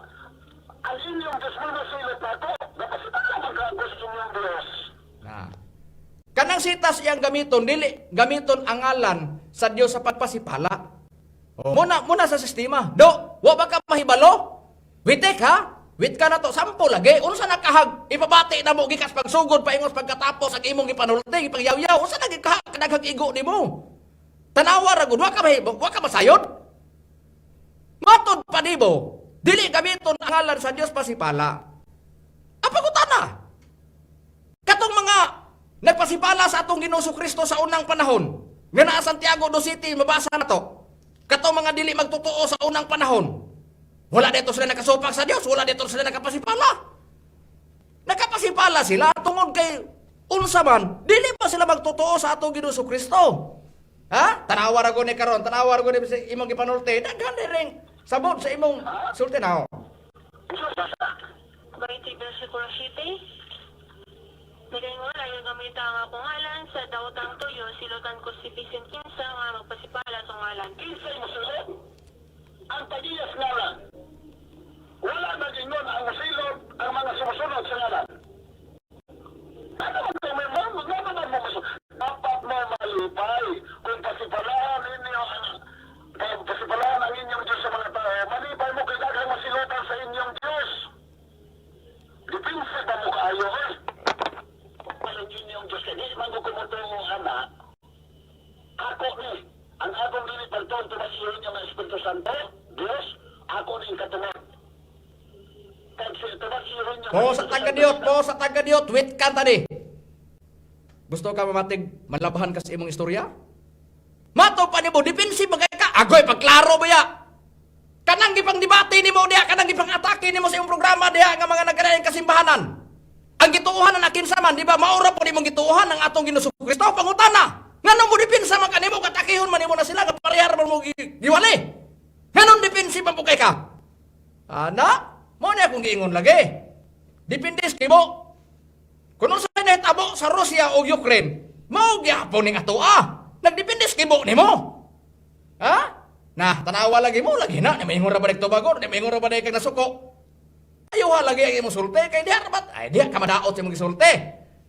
ang inyong Diyos mo nasilot nako. Napasipala magkagos inyong Diyos. Na. Kanang sitas iyang gamiton, dili gamiton ang ngalan sa Dios sa pagpasipala. Oh. Muna muna sa sistema. Do, wa ba ka mahibalo? Witik ha? Wit ka na to, sampo lagi. Unsa na kahag ipabati na mo gikas pagsugod paingos pagkatapos ang imong gipanulti, gipangyaw-yaw. Unsa na gikahag kadaghang igo nimo? Tanawa ra gud, wa ka mahibok, wa ka masayod. Matod pa nimo, dili gamiton ang ngalan sa Dios pasipala. Apagutana. Katong mga nagpasipala sa atong Ginoong Kristo sa unang panahon, nga naa Santiago do City, mabasa na to. Katong mga dili magtotoo sa unang panahon, wala dito sila nakasupak sa Dios, wala dito sila nakapasipala. Nakapasipala sila tungod kay unsa man, dili pa sila magtotoo sa atong Ginoong Kristo. Ha? Tanawa ra ni karon, tanawa ra ni sa imong gipanulti, daghan ring sabot sa imong sulti na. 20 versikulo 7. Nagaingon ayaw gamita ang akong ngalan sa dawtang tuyo, silutan ko si bisin kinsa nga magpasipala sa ngalan. Kinsay mosilot? Ang tagiyas ngalan. Wala nag-ingon ang mosilot ang mga sumusunod sa ngalan. Ano man ito, may mo, ano man mo dapat mo malipay kung pasipalahan ninyo ang pasipalahan ang inyong Diyos sa mga tao, malipay mo kay daghang masilutan sa inyong Diyos. Dipinsa ba mo kaayo, eh? Ang inyong Diyos, kaya di man ko kumutungo, ana, ako ni, ang akong dili pagtuon tumasiyo inyo nga Espiritu Santo, Diyos, ako ni katungan. Kag si tumasiyo inyo Po sa taga diot, po sa taga diot, wait ka tani. Gusto ka mamatig malabhan ka sa imong istorya? Mato pa nimo defensive magay ka. Agoy pagklaro ba ya? Kanang gipang debate nimo diha, kanang gipang atake nimo sa imong programa diha nga mga nagkanaing kasimbahanan. Ang gituohan na kinsa man, di ba? Maura po nimong gituohan ang atong Ginoong Kristo pangutana. Nganong mo depensa man kanimo katakihon man nimo na sila nga parehar man mo giwali. Nganong defensive man po kay ka? Ana, mo na akong giingon lagi. Depende sa kibo. Kung unsa nahitabo sa Russia o Ukraine, mao gyapon ning atoa. Nagdepende sa kibo nimo. Ha? Na, tanawa lagi mo lagi na, ni maingon ra ba tubagon, ni maingon ra ba kag nasuko. Ayaw ha lagi ang imong sulti kay diha ra ba ay diha ka madaot sa imong gisulti.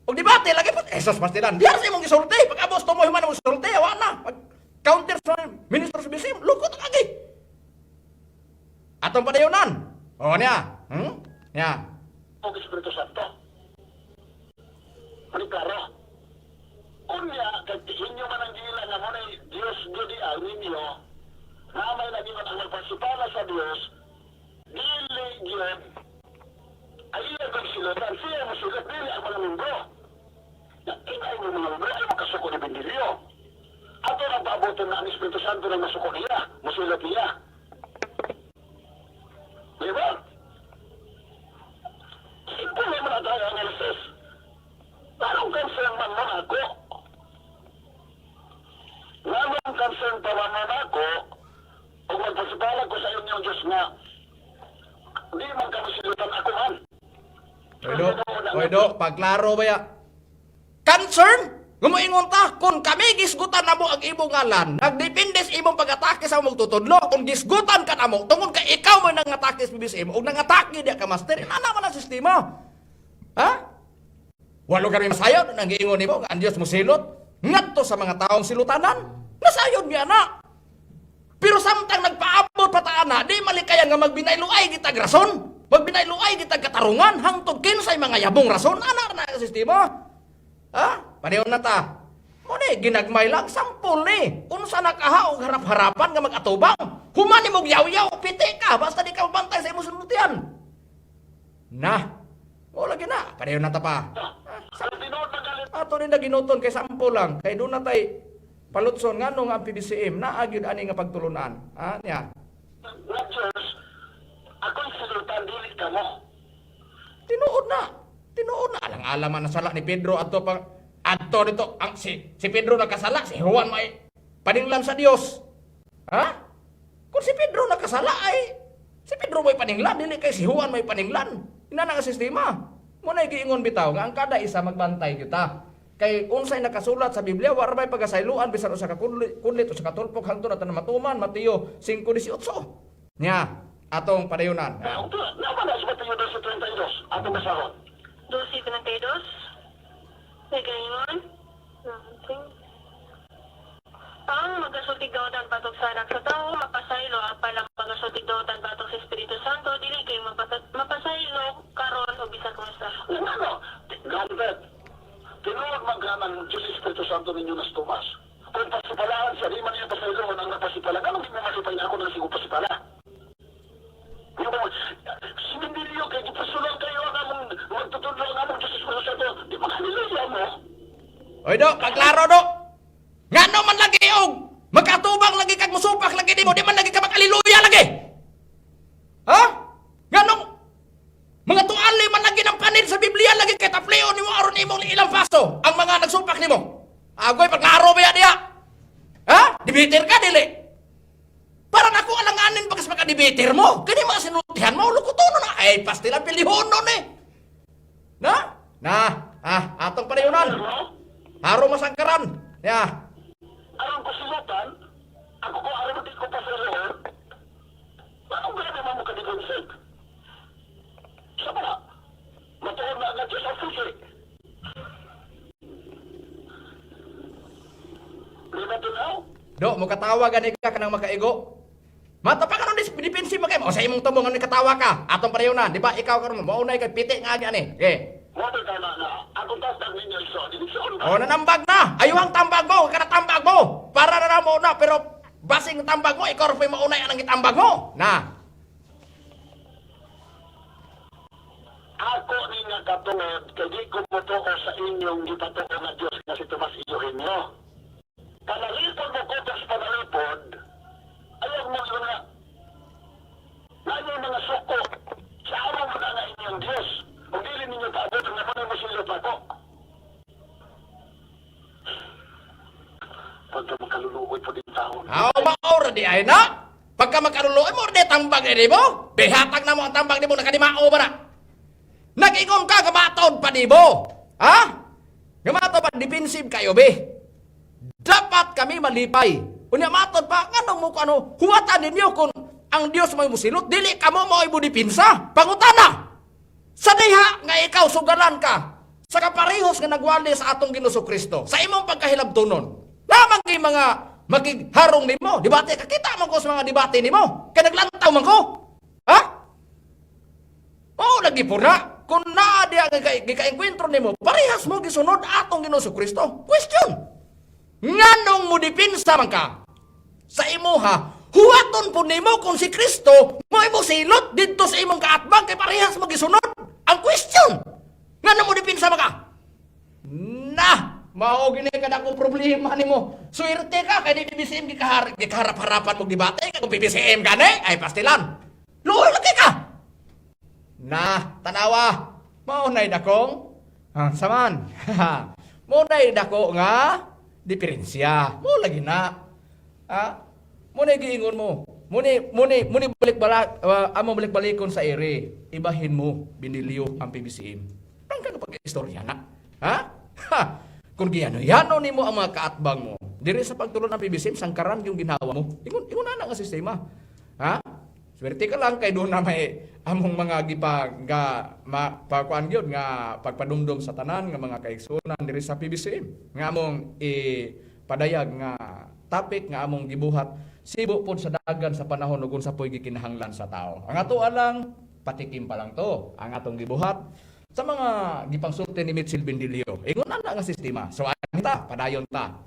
Og debate lagi pud Jesus pastilan. Diha sa imong gisulti, pag abos tumo human imong gisulti, wa na. Pag counter sa ministro sa BCM, lukot lagi. Atong padayonan. O niya. Niya. Og Espiritu Santo. Ano klaro? Unya, kay inyo man ang gila nga mo Diyos gudi ang ninyo, na may nagingon ang magpasipala sa Diyos, dili gyud ay iya kong silutan, siya mo silut, dili ang mga membro. Na inay mo mga membro, ay makasuko ni Bendilio. Ato ang paaboton na ang Espiritu Santo na masuko niya, musulat niya. Di ba? Simple naman ang tayo analysis. Anong concern man mo ako? Anong concern pa man mo ako? O magpasipalag ko sa inyong Diyos nga, di man kami silutan ako man. Oy do, oy do, pagklaro ba ya? Concern? Gumoingon ta, kung kami gisgutan namo ang imong ngalan, nagdepende sa imong pag-atake sa among tutudlo, kung gisgutan ka namo, tungod kay ikaw man nangatake sa BBCM, ug nangatake diya ka master, inana man ang sistema. Ha? Walo kami masayod nang giingon nimo nga ang Dios mosilot ngadto sa mga taong silutanan. Nasayod niya na. Pero samtang nagpaabot pa ta ana, di malikayan nga magbinayluay gitag rason. Magbinayluay gitag katarungan hangtod kinsay mga yabong rason ana na ang sistema. Ha? Pareho na ta. Mo ni ginagmay lang sampol ni. Unsa na kaha og harap-harapan nga mag-atubang. Human nimo yaw-yaw piti ka basta di ka mabantay sa imong sinultian. Na. O lagi na, pareho na ta pa. Sa tinuod na galit, Ato rin na ginuton kay sampo lang kay doon na tay palutson ngano nga ang PBCM naa gyud ani nga pagtulunan. Ah, niya. nga Diyos, ako'y silutan, dili ka mo. Tinuod na. Tinuod na alang-alam man nasala ni Pedro adto pa adto dito ang si Pedro nagkasala, si Juan may paninglan sa Dios. Ha? Kung si Pedro nakasala ay si Pedro may paninglan dili kay si Juan may paninglan. Ina na nga sistema. Mo na giingon bitaw nga ang kada isa magbantay kita. Kay unsay nakasulat sa Biblia wa ra may pagasayloan bisan usa ka kunlit, kunlit usa ka tulpok hangtod na tanan matuman Mateo 5:18. Nya atong padayunan. Naman na sa Mateo 12:32, atong basahon. 12:32. Nagaingon. Something. Ang magasultig daotan batok sa anak sa tao, mapasaylo ang palang magasultig daotan batok sa Espiritu Santo, dili kay mapasaylo karon o bisan unsa. Ano? Gambet, tinuod man ka ng Diyos Espiritu Santo ninyo nas Tomas. Kung pasipalaan siya, di man niya pasayloon ang napasipala. Anong di mo masipay ako ng sigo pasipala? Yung mga, si Mendilio, kay gipasulan kayo ang among magtutudlo ang among Diyos Espiritu Santo, di ba hallelujah mo? Oy do, paglaro do. Ngano man lagi og magkatubang lagi kag musupak lagi nimo, di man lagi ka mag-aliluya lagi. Ha? Nganong mga tuali man lagi ng panid sa Biblia lagi kay tapleo nimo aron imong ilang paso ang mga nagsupak nimo. Agoy paglaro ba ya diha? Ha? Debater ka dili? Para nako alanganin bagas maka-debater mo. Kani mga sinultihan mo lukutono na ay pastilan pilihonon eh. Na? Na, ah, atong panayunan. Ano? Haro masangkaran. Ya. Aron ko silutan, ako ko aron di ko pasayloon, anong gano'n naman mo ka-defensive? Sa mga, matuod na ang Diyos ang susi. Di ba tinaw? Do, mo katawa gani ka kanang makaigo. Mata pa kanon defensive man kay mo sa imong tumo ngano katawa ka. Atong panayunan, di ba? Ikaw karon maunay kay piti nga agi ani. Okay. Mo ba tama na, akong tasdag ninyo iso, diniksoon ba? O nanambag na. Ayuhang tambag mo, kana tambag mo. Para na mo na pero basing tambag mo ikaw ra pa'y maunay anang gitambag mo. Na. Ako ni nga katungod, kay di ko motoo sa inyong gipatuo nga Diyos nga si Tomas Eugenio. Panalipod mo ko sa panalipod, ayaw mo yun nga, na inyong mga suko, sa araw mo na nga inyong Diyos, o dili ninyo paabot nga mo mo silot ako. Pagka makaluluoy po din tao. Aw mao ra di ay na. Pagka magkaluloy mo di tambag ni mo. Bihatag na mo ang tambag nimo nakadimao ba na. Nag-ingon ka gamatod pa nimo. Ha? Gamatod pa, defensive kayo be. Dapat kami malipay. Unya matod pa nganong mo ano huwatan ninyo kung ang Dios may musilot, dili kamo mao'y dipinsa. Pangutana. Sa diha nga ikaw sugalan ka sa kaparehos nga nagwali sa atong Ginoong Kristo sa imong pagkahilabtonon. Lamang kay mga magigharong nimo, debate ka, kita man ko sa mga debate nimo. Kay naglantaw man ko. Ha? Oo, lagi po na. Kung naa diha nga gikaengkwentro nimo, parehas mo gisunod atong Ginoong Kristo. Question. Nganong mo dipinsa man ka sa imuha, huwaton po nimo kung si Kristo mo imo silot didto sa imong kaatbang kay parehas mo gisunod. Ang question, nganong mo dipinsa man ka? Na, mao gini ka na akong problema nimo. Swerte ka kay di PBCM gikaharap-harapan mo debate kay kung PBCM gani ay pastilan. Luoy lagi ka. Na, tanawa. Mao nay dakong saman. Mao nay dako nga diferensya. Mo lagi na. Ah, mo na giingon mo. Mo ni balik bala, amo balik-balikon sa ere. Ibahin mo binilyo ang PBCM. Prangka ka pag-istorya na. Ha? Ha. Kung giyano-yano nimo ang mga kaatbang mo, diri sa pagtulon ng PBCM sangkaran yung ginawa mo. Ingon ingon na nga sistema. Ha? Swerte ka lang kay doon na may among mga gipa nga ma, pakuan gyud nga pagpadumdum sa tanan nga mga kaigsuonan diri sa PBCM nga among ipadayag nga topic nga among gibuhat sibo pod sa dagan sa panahon ug unsa poy gikinahanglan sa tao. Ang ato alang patikim pa lang to ang atong gibuhat sa mga gipangsulti ni Mitchell Bendilio. Ingon na nga sistema. So anita padayon ta.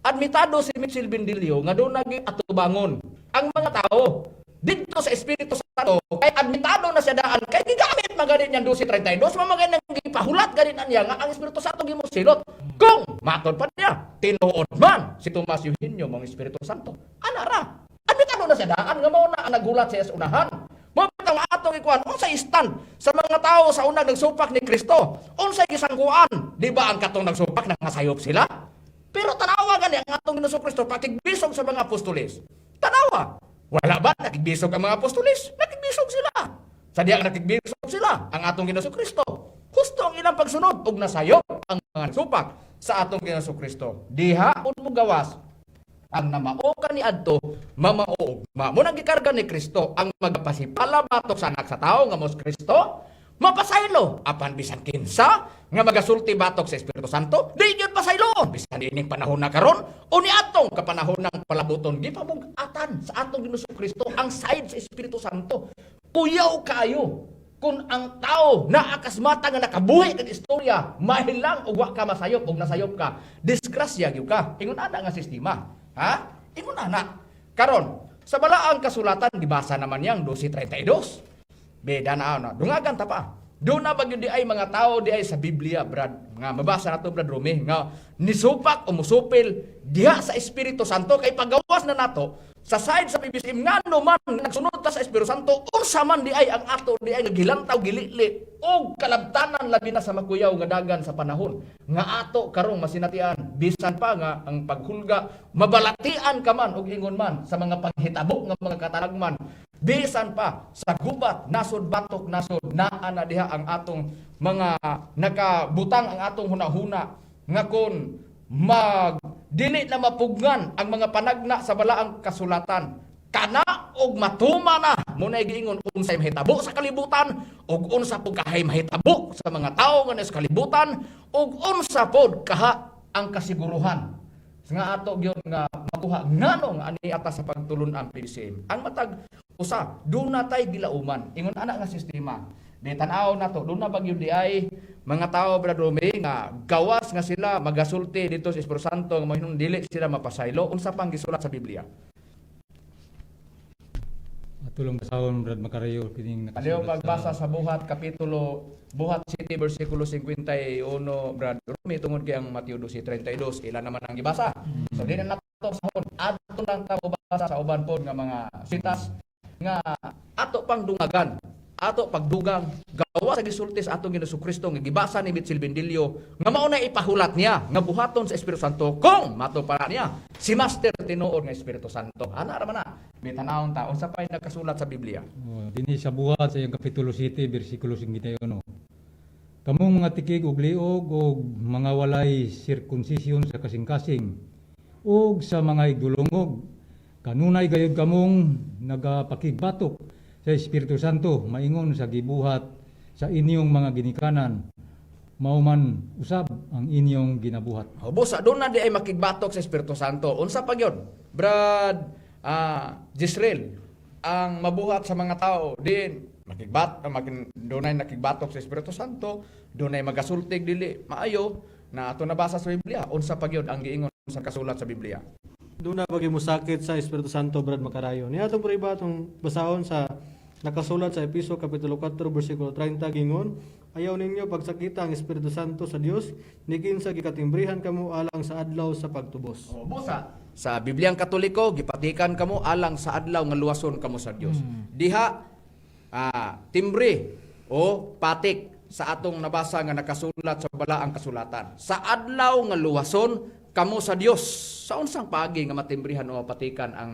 Admitado si Mitchell Bendilio nga doon naging atubangon ang mga tao didto sa Espiritu Santo, kay admitado na siya daan kay gigamit man gani niyang 12:32, mamagay nang gipahulat gani na niya nga ang Espiritu Santo gimusilot kung matod pa niya tinuod man si Tomas Eugenio mong Espiritu Santo. Ana ra, admitado na siya daan nga mao na ang naghulat siya sa unahan. Mao ang atong ikuan, unsa stand sa mga tao sa unang nagsupak ni Kristo, unsay gisangkuan, di ba ang katong nagsupak nangasayop sila? Pero tanawa gani ang atong Ginoong Kristo pakigbisog sa mga apostoles. Tanawa. Wala ba nakigbisog ang mga apostoles? Nakigbisog sila. Sa diya nakigbisog sila ang atong Ginoong Kristo. Husto ang ilang pagsunod ug nasayop ang mga nagsupak sa atong Ginoong Kristo. Diha pud mo gawas ang namao ka ni adto mamao ma mo nang gikarga ni Kristo ang magapasipala batok sa anak sa tao nga mos Kristo mapasaylo apan bisan kinsa nga magasulti batok sa Espiritu Santo di gyud pasayloon bisan ining panahon na karon o ni atong kapanahon ng palabuton. Gipamug-atan sa atong Ginoong Kristo ang side sa Espiritu Santo. Kuyaw kayo kung ang tao naakasmata nga nakabuhi kag istorya mahilang og wa ka masayop og nasayop ka, disgrasya gyud ka. Ingon ana nga sistema. Ha? Ingon ana. Karon sa balaang kasulatan gibasa naman yang 12:32. Beda na ano, dungagan ta pa. Doon na ba gyud di ay mga tao di ay sa Biblia, Brad, nga mabasa na to, Brad Rome, nga nisupak o musupil diha sa Espiritu Santo kay pagawas na nato sa side sa PBCM ngano man nagsunod ta sa Espiritu Santo, unsa man di ay ang ato di ay nga gilantaw gilili og kalabtanan labi na sa makuyaw nga dagan sa panahon nga ato karong masinatian bisan pa nga ang paghulga mabalatian ka man og ingon man sa mga panghitabo nga mga katalagman bisan pa sa gubat nasod batok nasod naa na diha ang atong mga nakabutang ang atong hunahuna nga kon mag dili na mapugnan ang mga panagna sa balaang kasulatan kana og matuma na mo na giingon unsay mahitabo sa kalibutan og unsa pud kahay mahitabo sa mga tawo nga nasa kalibutan og unsa pod kaha ang kasiguruhan nga ato gyud nga makuha ngano nga ani ata sa pagtulon-an PBCM. Ang matag usa duna tay gilauman ingon ana nga sistema. Di tan-aw nato duna ba gyud di ay mga tao, Brad Rome, nga gawas nga sila magasulti dito sa Espiritu Santo nga mahinung dili sila mapasaylo, unsa pang gisulat sa Biblia? Atulong basahon, Brad Makarayo, kining Aliw nakasulat pagbasa sa Buhat kapitulo, Buhat City versikulo 51, Brad Rumi, tungod kay ang Mateo 12:32 ila naman ang gibasa. So di na nato basahon. Adto lang ta basa sa uban pod nga mga sitas nga ato pang dungagan, ato pagdugang gawa sa gisulti sa atong Ginoong Kristo nga gibasa ni Mitchell Bendilio nga mao na ipahulat niya nga buhaton sa Espiritu Santo kung mato para niya si Master tinuod nga Espiritu Santo. Ana ra man na. Bitanawon ta unsa pay nakasulat sa Biblia. Oh, dinhi sa Buhat sa iyang kapitulo 7 bersikulo 51. Kamong mga tikig og liog og mga walay sirkunsisyon sa kasing-kasing ug sa mga igdulongog, kanunay gayud kamong nagapakigbatok sa Espiritu Santo maingon sa gibuhat sa inyong mga ginikanan, mao man usab ang inyong ginabuhat. O busa doon na di ay makigbatok sa Espiritu Santo. Unsa pa gyud? Brad Jisrael, ang mabuhat sa mga tao din makigbat makin dunay nakigbatok sa Espiritu Santo, dunay magasultig dili maayo na ato nabasa sa Biblia. Unsa pa gyud ang giingon sa kasulat sa Biblia? Doon na bagay musakit sa Espiritu Santo, Brad Makarayo. Niya atong prueba atong basahon sa nakasulat sa Episo Kapitulo 4 bersikulo 30 gingon, ayaw ninyo pagsakita ang Espiritu Santo sa Dios ni kinsa gikatimbrihan kamo alang sa adlaw sa pagtubos. O busa sa Bibliang Katoliko gipatikan kamo alang sa adlaw nga luwason kamo sa Dios. Diha timbre o patik sa atong nabasa nga nakasulat sa balaang kasulatan. Sa adlaw nga luwason kamo sa Dios. Sa unsang paagi nga matimbrihan o mapatikan ang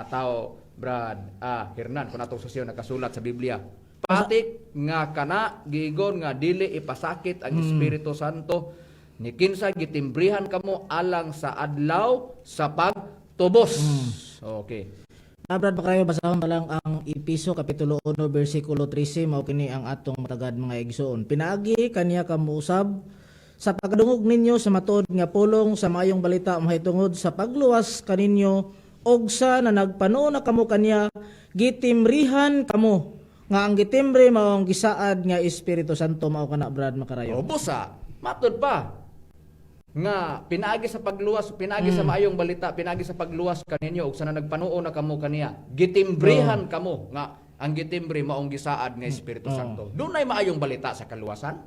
tao, Brad Hernan, kung atong susyo nakasulat sa Biblia? Patik nga kana gigon nga dili ipasakit ang Espiritu Santo ni kinsa gitimbrihan kamo alang sa adlaw sa pagtubos. Okay. Brad Bakayo, basahon pa lang ang Episo Kapitulo 1 bersikulo 13, mao kini ang atong matagad mga igsoon. Pinaagi kaniya kamo usab sa pagdungog ninyo sa matuod nga pulong sa maayong balita mahitungod sa pagluwas kaninyo, og sa nanagpanuo na kamo kaniya gitimrihan kamo nga ang gitimbre mao ang gisaad nga Espiritu Santo. Mao kana, Brad Makarayo. O busa, matud pa nga pinaagi sa pagluwas, pinaagi sa maayong balita, pinaagi sa pagluwas kaninyo ug sa nagpanuo na kamo kaniya, gitimbrihan kamo nga ang gitimbre maong gisaad nga Espiritu Santo. Dunay maayong balita sa kaluwasan.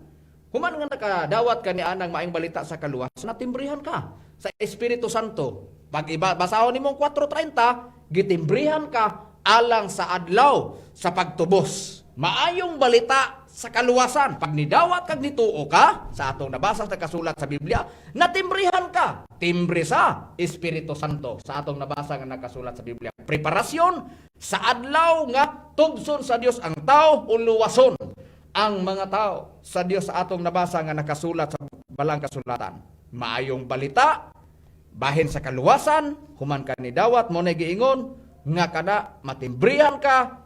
Human nga nakadawat kani anang maayong balita sa kaluwasan, natimbrihan ka sa Espiritu Santo. Pag iba basahon nimong 4:30, gitimbrihan ka alang sa adlaw sa pagtubos. Maayong balita sa kaluwasan. Pag nidawat kag nituo ka sa atong nabasa sa kasulat sa Biblia, natimbrihan ka. Timbre sa Espiritu Santo sa atong nabasa nga nakasulat sa Biblia. Preparasyon sa adlaw nga tubson sa Dios ang tao o luwason ang mga tao sa Dios sa atong nabasa nga nakasulat sa balang kasulatan. Maayong balita bahin sa kaluwasan, human ka ni dawat mo na giingon nga kana matimbrihan ka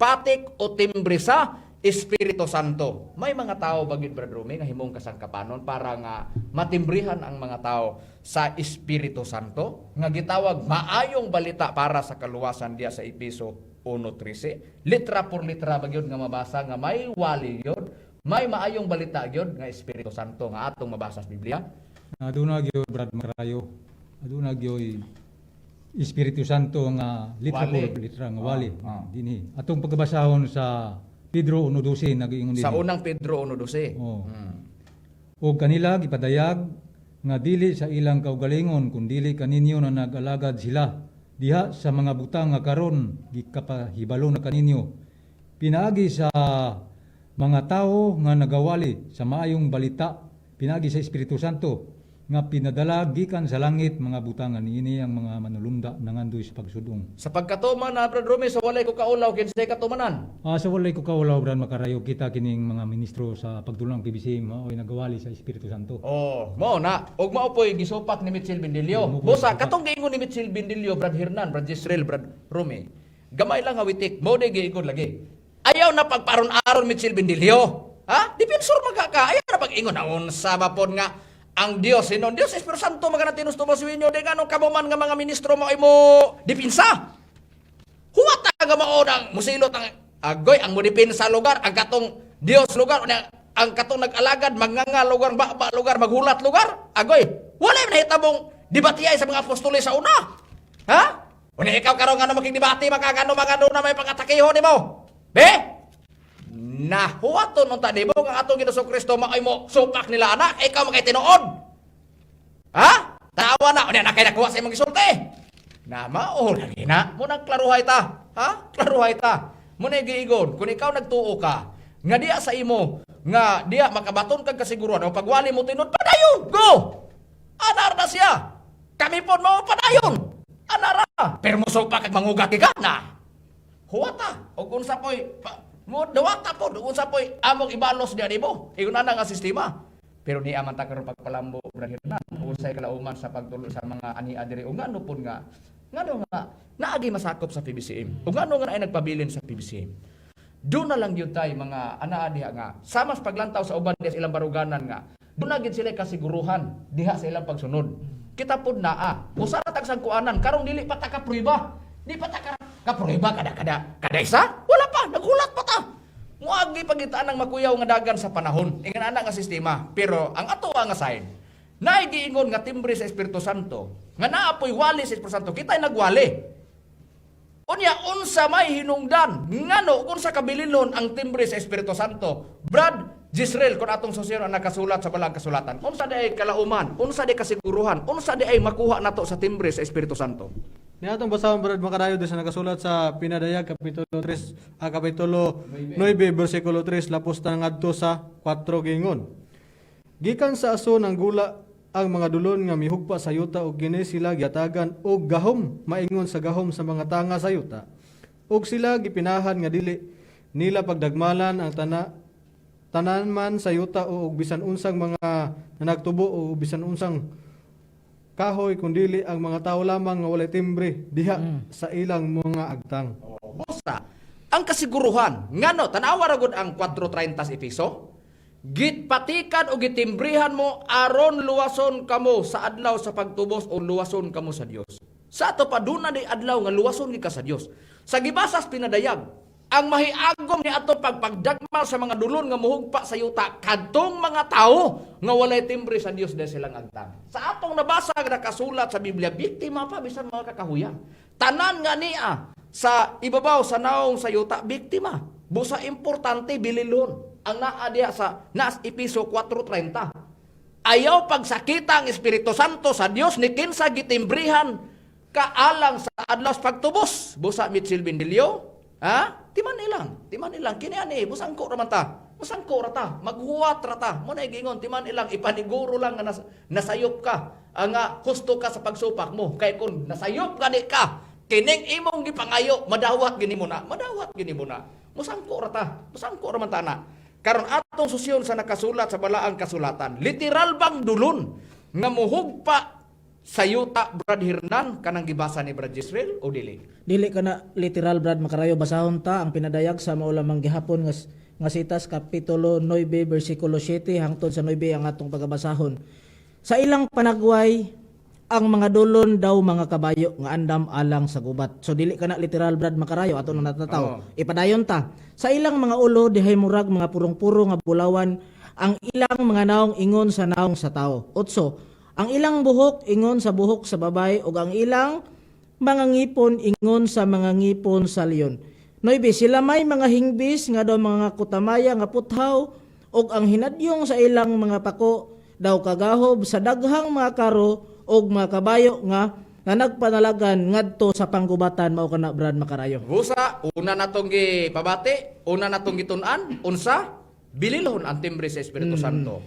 patik o timbre sa Espiritu Santo. May mga tao bagid, Brad Rumi, nga himong kasangkapanon para nga matimbrihan ang mga tao sa Espiritu Santo nga gitawag maayong balita para sa kaluwasan diya sa Episo 1:13. Litra por litra bagyod nga mabasa nga may wali gyud, may maayong balita gyud nga Espiritu Santo nga atong mabasa sa Biblia. Aduna gyud, Brad Makarayo. Aduna gyud Espiritu Santo nga litra Wali. por litra nga wali dinhi. Atong pagkabasahon sa Pedro 1:12 nagiingon dinhi. Sa unang Pedro 1:12. Oh. Og kanila gipadayag nga dili sa ilang kaugalingon kun dili kaninyo na nag-alagad sila diha sa mga butang nga karon gikapahibalo na kaninyo pinaagi sa mga tawo nga nagawali sa maayong balita pinaagi sa Espiritu Santo nga pinadala gikan sa langit, mga butang nga niini ang mga manulumda nangandoy sa pagsudong. Sa pagkatuman na, Brad Rumi, sa walay ko kaulaw, kinsay katumanan? Sa walay ko kaulaw, Brad Makarayo, kita kining mga ministro sa pagtulong ng PBC mao'y nagawali sa Espiritu Santo. Oh, mao na. Og mao po'y gisupak ni Mitchell Bindilio. Mao po'y Busa gisupak. katong giingon ni Mitchell Bindilio, Brad Hernan, Brad Jisrael, Brad Rumi. Gamay lang nga witik, mao day giingon lagi. Ayaw na pagparon-aron Mitchell Bindilio. Ha? Dipensor maga ka. Ayaw na pag-ingon na unsa ba pod nga ang Dios hinon Dios Espiritu Santo maga na tinustumo sa inyo di nganong kamo man nga mga ministro mo ay mo dipinsa. Huwat nga mao nang musilot ang agoy ang mudipinsa lugar ang katong Dios lugar unya ang katong nag-alagad manganga lugar ba lugar maghulat lugar agoy wala man nahitabong debatiyay sa mga apostoles sa una, ha. Unya ikaw karon nga makigdebate makagano mga na may pag-atakeho nimo be na huwaton unta nimo nga atong Ginoong Kristo maoy mo supak nila anak ikaw makay tinuod, ha. Tawa na unya na kay nakuha sa imong gisulti na mao lagi na mo nang klaruhay ta, ha, klaruhay ta mo na giigon kung ikaw nagtuo ka nga diya sa imo nga diya makabaton kag kasiguruhan o pagwali mo tinud, padayon, go anar na siya, kami po mao padayon anara. Pero musupak kag manguga ka na. Huwata og unsa poy mo dawata pod ug unsa poy among ibalos diha nimo. Ingon ana nga sistema. Pero niya man ta karon pagpalambo, Brad Hernan, unsay kalauman sa pagtulo sa mga ania diri ug ngano pud nga ngano nga naagi masakop sa PBCM. Ug ngano nga naay nagpabilin sa PBCM. Doon na lang yun tay mga anaa diha nga samas paglantaw sa uban diha sa ilang baruganan nga doon na gid sila kasiguruhan diha sa ilang pagsunod. Kita pod naa. Usa ra tag sangkuanan karong dili pa ta ka prueba. Di pa ta ka kaprueba kada kada kada isa. Wala pa, naghulat pa ta. Muagi pagitaan ang makuyaw nga dagan sa panahon. Ingon ana nga sistema. Pero ang ato nga sign, naay giingon nga timbre sa Espiritu Santo, nga naa poy wali sa Espiritu Santo, kita'y nagwali. Unya unsa may hinungdan ngano kung sa kabililon ang timbre sa Espiritu Santo? Brad Jisrael, kung atong susiro ang nakasulat sa balang kasulatan, unsa di ay kalauman, unsa di kasiguruhan, unsa di ay makuha nato sa timbre sa Espiritu Santo? Niya atong basahon, Brad Makarayo, sa nakasulat sa Pinadayag kapitulo 3 kapitulo 9 bersikulo 3 lapos ta ngadto sa 4 gingon. Gikan sa aso ng gula ang mga dulon nga mihugpa sa yuta ug kini sila giatagan og gahom maingon sa gahom sa mga tanga sa yuta. Ug sila gipinahan nga dili nila pagdagmalan ang tanan man sa yuta o og bisan unsang mga nanagtubo o bisan unsang kahoy kundili ang mga tao lamang nga walay timbre diha sa ilang mga agtang. Busa, ang kasiguruhan, ngano, tanawa ra gud ang 4:30 sa Efeso, gitpatikan o gitimbrihan mo aron luwason kamo sa adlaw sa pagtubos o luwason kamo sa Dios. Sa ato pa duna di adlaw nga luwason gid ka sa Dios. Sa gibasas Pinadayag, ang mahiagom ni ato pagpagdagmal sa mga dulon nga muhugpa sa yuta kadtong mga tawo nga walay timbre sa Dios dahil silang agtang. Sa atong nabasa nga nakasulat sa Biblia, biktima pa bisan mga kakahuyan. Tanan nga niya sa ibabaw sa naong sa yuta, biktima. Busa importante bililon ang naa diha sa nas Episo 4:30. Ayaw pagsakita ang Espiritu Santo sa Dios ni kinsa gitimbrihan kaalang sa adlaw sa pagtubos. Busa Mitchell Bindilio, ha? Timan ilang, timan ilang kini ani musangko ra man ta. Musangko ra ta, maghuwat ra ta. Mo na giingon timan ilang ipaniguro lang nga nasayop ka. Ang nga husto ka sa pagsupak mo. Kay kun nasayop ka di ka, kining imong gipangayo madawat gini mo na, madawat gini mo na. Musangko ra ta, musangko ra man ta na. Karon atong susyon sa nakasulat sa balaang kasulatan, literal bang dulon nga muhugpa sa yuta, Brad Hernan, kanang gibasa ni Brad Jisrael o dili? Dili ka na literal, Brad Makarayo. Basahon ta ang Pinadayag sa mao lamang gihapon nga sitas kapitulo 9 bersikulo 7 hangtod sa 9 ang atong pagabasahon. Sa ilang panagway ang mga dulon daw mga kabayo nga andam alang sa gubat. So dili ka na literal, Brad Makarayo, ato na natataw. Ipadayon ta. Sa ilang mga ulo dihay murag mga purong-puro nga bulawan, ang ilang mga naong ingon sa naong sa tao. Otso, ang ilang buhok ingon sa buhok sa babae ug ang ilang mga ngipon ingon sa mga ngipon sa leon. Noybe, sila may mga hingbis nga daw mga kutamaya nga puthaw ug ang hinadyong sa ilang mga pako daw kagahob sa daghang mga karo ug mga kabayo nga nga nagpanalagan ngadto sa panggubatan. Mao kana, Brad Makarayo. Busa, una natong gipabati, una natong gitun-an, unsa? Bililhon ang timbre sa Espiritu Santo.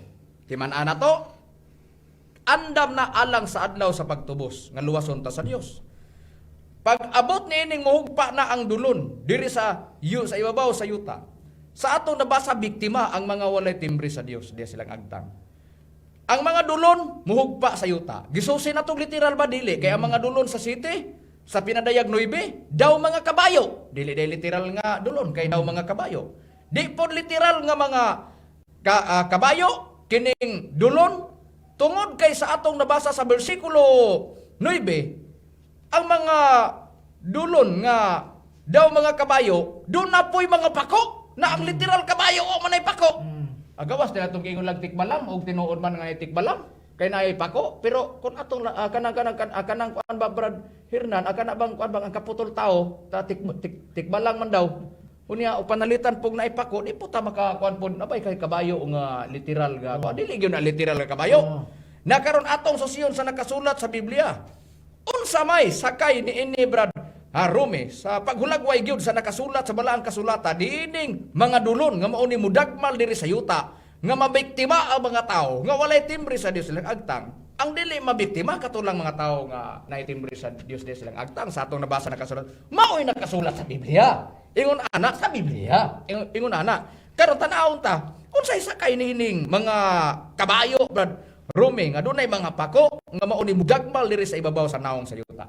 Timan-an nato, andam na alang sa adlaw sa pagtubos nga luwason ta sa Dios. Pag abot ni ining muhugpa na ang dulon diri sa ibabaw sa yuta. Sa atong nabasa, biktima ang mga walay timbre sa Dios diya silang agtang. Ang mga dulon muhugpa sa yuta. Gisusi na tong literal ba dili? Kay ang mga dulon sa city sa Pinadayag 9 daw mga kabayo. Dili day literal nga dulon kay daw mga kabayo. Di pod literal nga mga kabayo kining dulon tungod kay sa atong nabasa sa bersikulo 9, ang mga dulon nga daw mga kabayo doon na po'y mga pako na ang literal kabayo o manay pako. Agawas nila itong giingon lang tikbalam og tinuod man nga tikbalam kay naay pako, pero kung atong kanang kanang kanang kuan ba, Brad Hernan, kana bang kuan bang ang kaputol tao ta tikbalang man daw unya o panalitan pog naay pako, di po ta makakuan pod abay kay kabayo nga literal ga kuan, dili gyud na literal nga kabayo. Na karon atong susyon sa nakasulat sa Biblia, unsa may sakay ni ini, Brad Rome, sa paghulagway gyud sa nakasulat sa balaang kasulatan diining mga dulon nga mao ni mudagmal diri sa yuta nga mabiktima ang mga tao nga walay timbre sa Dios silang agtang? Ang dili mabiktima katulang mga tao nga naitimbre sa Dios di silang agtang sa atong nabasa nakasulat. Mao'y nakasulat sa Biblia. Ingon ana sa Biblia. Ingon ana. Karon tan-awon ta, unsay sakay niining mga kabayo, Brad Rumi, nga dunay mga pako nga mao ni mudagmal diri sa ibabaw sa naong sa yuta?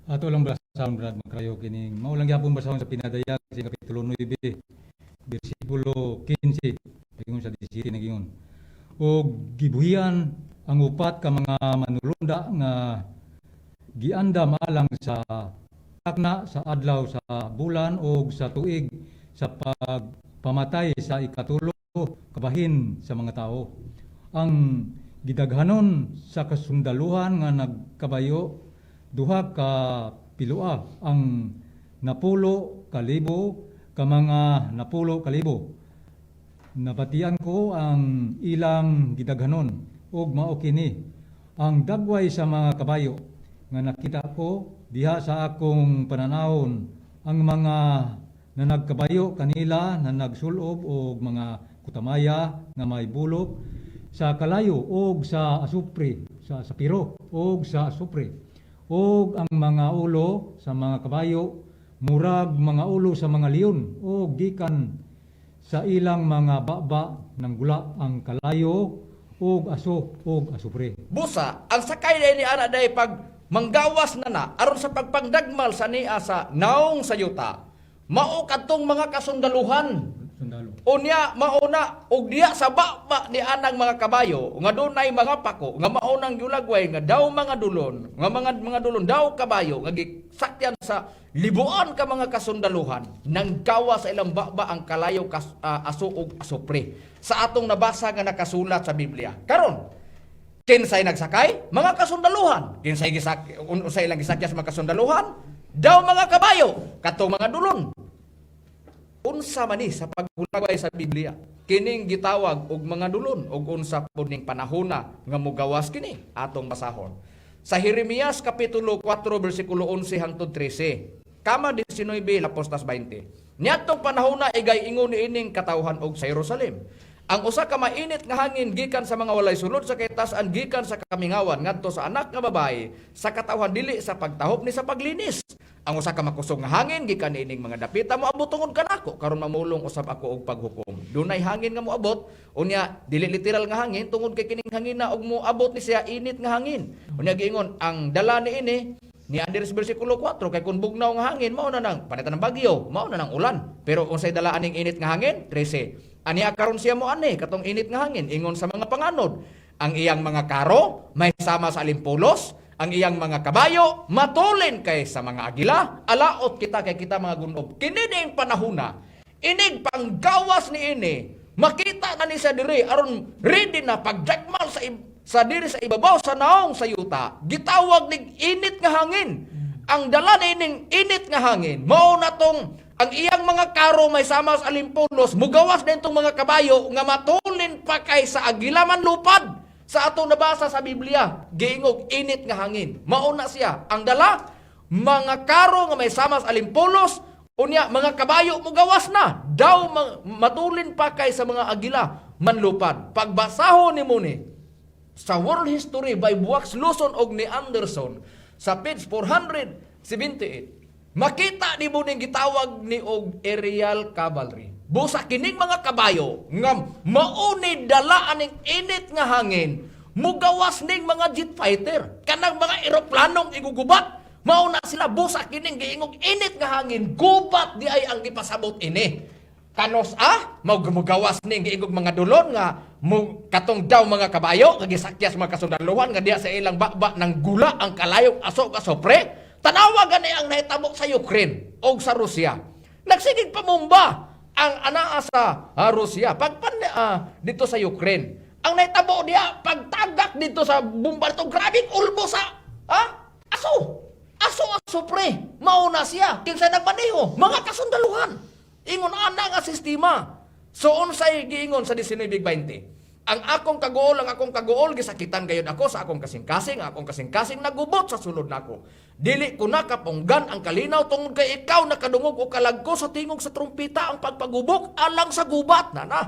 Ato lang basahon, Brad Makrayo, kining mao lang gyapon basahon sa Pinadayag sa kapitulo 9 bersikulo 15 ingon sa 17 nagingon og gibuhian ang upat ka mga manulunda nga giandam alang sa takna, sa adlaw, sa bulan ug sa tuig, sa pagpamatay sa ikatulo kabahin sa mga tao. Ang gidaghanon sa kasundaluhan nga nagkabayo duha ka piloa ang 10,000 ka mga 10,000. Nabatian ko ang ilang gidaghanon ug mao kini ang dagway sa mga kabayo nga nakita ko diha sa akong pananawon: ang mga nanagkabayo kanila na nagsulob og mga kutamaya nga may bulok sa kalayo og sa asupre, sa sapiro og sa asupre, og ang mga ulo sa mga kabayo murag mga ulo sa mga leon, og gikan sa ilang mga baba ng gula ang kalayo og aso og asupre. Busa, ang sakay day ni ana day pag manggawas na na aron sa pagpangdagmal sa niya sa naong sa yuta. Mao kadtong mga kasundaluhan. Sundalo. Unya mauna og diha sa baba ni anang mga kabayo nga dunay mga pako nga mao nang yulagway nga daw mga dulon nga mga dulon daw kabayo nga gisakyan sa libuan ka mga kasundaluhan, nang gawa sa ilang baba ang kalayo aso ug asupre sa atong nabasa nga nakasulat sa Biblia. Karon, kinsay nagsakay? Mga kasundaluhan. Kinsay unsay ilang gisakyan sa mga kasundaluhan? Daw mga kabayo, katong mga dulon. Unsa man ni sa paghulagway sa Biblia kining gitawag og mga dulon, og unsa pud ning panahona nga mugawas kini? Atong basahon sa Jeremias kapitulo 4 bersikulo 11 hangtod 13, kama 19 lapos tas 20. Niadtong panahona igay ingon niining katawhan og sa Jerusalem, ang usa ka mainit nga hangin gikan sa mga walay sulod sa kitasan, gikan sa kamingawan ngadto sa anak nga babae sa katawhan, dili sa pagtahop ni sa paglinis. Ang usa ka makusog nga hangin gikan niining mga dapita moabot tungod kanako karon mamulong usab ako og paghukom. Dunay hangin nga moabot, unya dili literal nga hangin tungod kay kining hangin na og moabot ni siya init nga hangin. Unya giingon ang dala niini ni Andres bersikulo 4, kay kung bugnaw nga hangin mao na nang panitan ng bagyo, mao na nang ulan. Pero unsay dala aning init nga hangin? 13. Ani karon siya mo ani katong init nga hangin ingon sa mga panganod. Ang iyang mga karo may sama sa alimpulos, ang iyang mga kabayo matulin kay sa mga agila. Alaot kita kay kita mga gunob. Kini ning panahona, inig panggawas ni ini, makita na ni sa diri aron ready na pagdagmal sa diri sa ibabaw sa naong sa yuta. Gitawag ning init nga hangin. Ang dala nining init nga hangin, mao na tong ang iyang mga karo may sama sa alimpulos, mugawas din tong mga kabayo nga matulin pa kay sa agila man lupad. Sa atong nabasa sa Biblia, giingog init nga hangin. Mao na siya. Ang dala, mga karo nga may sama sa alimpulos, unya mga kabayo mugawas na. Daw matulin pa kay sa mga agila manlupad. Pagbasahon ni mo ni sa World History by Buax Luzon og ni Anderson sa page 478, makita ni mo ning gitawag ni og aerial cavalry. Busa kining mga kabayo nga mauni dala aning init nga hangin, mugawas ning mga jet fighter, kanang mga eroplanong igugubat. Mao na sila, busa kining giingog init nga hangin, gubat di ay ang gipasabot ini. Kanos mugawas ning giingog mga dulon nga katong daw mga kabayo nga gisakyas mga kasundaluhan nga diya sa ilang baba ng gula ang kalayong aso kasopre. Tanawa gani ang nahitabo sa Ukraine o sa Russia. Nagsigig pamumba ang anaa sa Russia pagpan dito sa Ukraine. Ang nahitabo diya pagtagak dito sa bomba dito, grabing ulbo sa aso. Aso aso pre. Mao na siya kinsa nagmaneho? Mga kasundaluhan. Ingon ana nga sistema. So unsay giingon sa 19:20? Ang akong kaguol gisakitan gayud ako sa akong kasing-kasing, ang akong kasing-kasing nagubot sa sulod nako. Dili ko nakapunggan ang kalinaw tungod kay ikaw nakadungog og kalag ko sa tingog sa trumpita, ang pagpagubok alang sa gubat na na.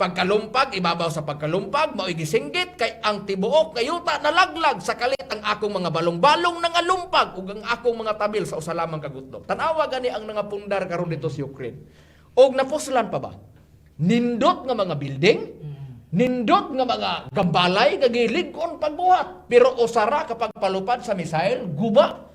Pagkalumpag, ibabaw sa pagkalumpag, mao'y gisinggit kay ang tibuok nga yuta nalaglag sa kalit ang akong mga balong-balong nangalumpag ug ang akong mga tabil sa usa lamang ka gutdok. Tan-awa gani ang nangapundar karon dito sa Ukraine. Og napuslan pa ba? Nindot nga mga building, nindot nga mga gambalay nga gilig-on pagbuhat, pero usara kapag palupad sa missile, guba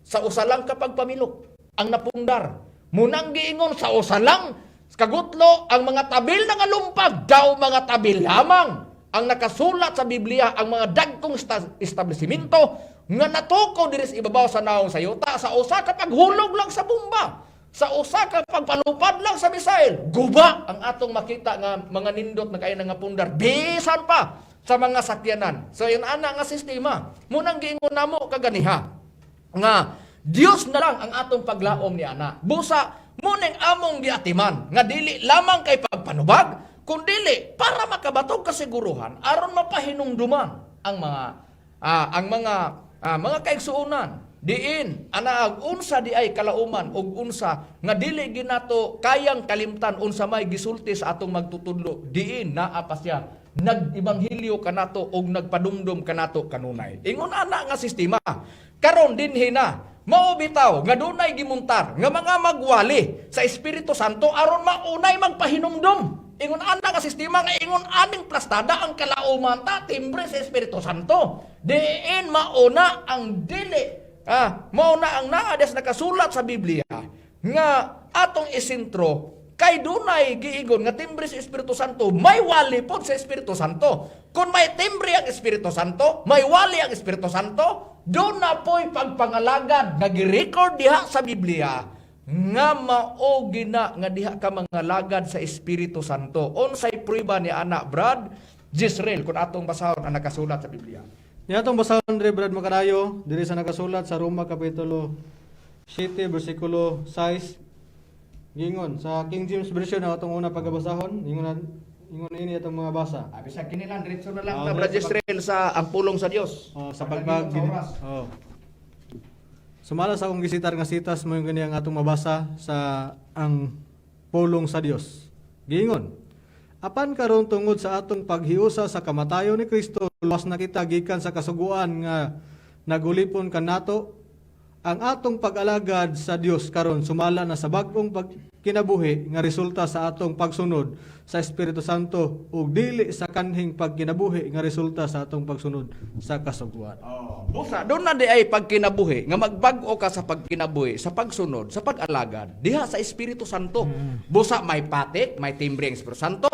sa usa lang kapag pamilok ang napundar. Munang giingon sa usa lang kagutlo ang mga tabil nga lumpag, daw mga tabil lamang ang nakasulat sa Biblia, ang mga dagkong establishmento nga natuko diri sa ibabaw sa naong sa yuta sa usa ka paghulog lang sa bomba, sa usa ka pagpalupad lang sa missile, guba ang atong makita nga mga nindot na kay nga pundar bisan pa sa mga sakyanan. So yun ana nga sistema, munang giingon namo kaganiha nga Dios na lang ang atong paglaom ni ana. Busa muning among giatiman nga dili lamang kay pagpanubag, kundili para makabatog kasiguruhan aron mapahinumduman ang mga kaigsuonan diin anaag unsa di ay kalauman ug unsa nga dili ginato kayang kalimtan unsa may gisulti sa atong magtutudlo diin naa pa siya nag-ebanghelyo kanato og nagpadumdum kanato kanunay. Ingon ana nga sistema. Karon dinhi na mao bitaw nga dunay gimuntar nga mga magwali sa Espiritu Santo aron maunay magpahinumdum. Ingon ana nga sistema nga ingon aning plastada ang kalauman ta timbre sa Espiritu Santo. Diin mauna ang dili mauna ang naa des nakasulat sa Biblia nga atong isentro kay dunay giingon nga timbre sa Espiritu Santo, may wali pod sa Espiritu Santo. Kung may timbre ang Espiritu Santo, may wali ang Espiritu Santo, doon na po'y pagpangalagad nga gi-record diha sa Biblia nga mao gina nga diha ka mangalagad sa Espiritu Santo. Unsay prueba ni ana, Brad Jisrael, kung atong basahon ang nakasulat sa Biblia? Niya atong basahon diri, Brad Makarayo, diri sa nakasulat sa Roma kapitulo 7 bersikulo 6. Gingon sa King James Version na atong una pagabasahon, ingon ini atong mga basa. Ah, bisag kini lang, diretso na lang Ah, ta, Brad diretso. Jisrael, sa ang pulong sa Dios. Oh, sa pagpag Sa oras. Oh. Sumala sa akong gisitar nga sitas mo yung gani ang atong mabasa sa ang pulong sa Dios. Giingon: "Apan karon tungod sa atong paghiusa sa kamatayon ni Kristo, luwas na kita gikan sa kasuguan nga nagulipon kanato. Ang atong pag-alagad sa Dios karon sumala na sa bag-ong pagkinabuhi nga resulta sa atong pagsunod sa Espiritu Santo ug dili sa kanhing pagkinabuhi nga resulta sa atong pagsunod sa kasuguan." Oh, busa doon na di ay pagkinabuhi nga magbag-o ka sa pagkinabuhi, sa pagsunod, sa pag-alagad diha sa Espiritu Santo. Busa may patik, may timbre ang Espiritu Santo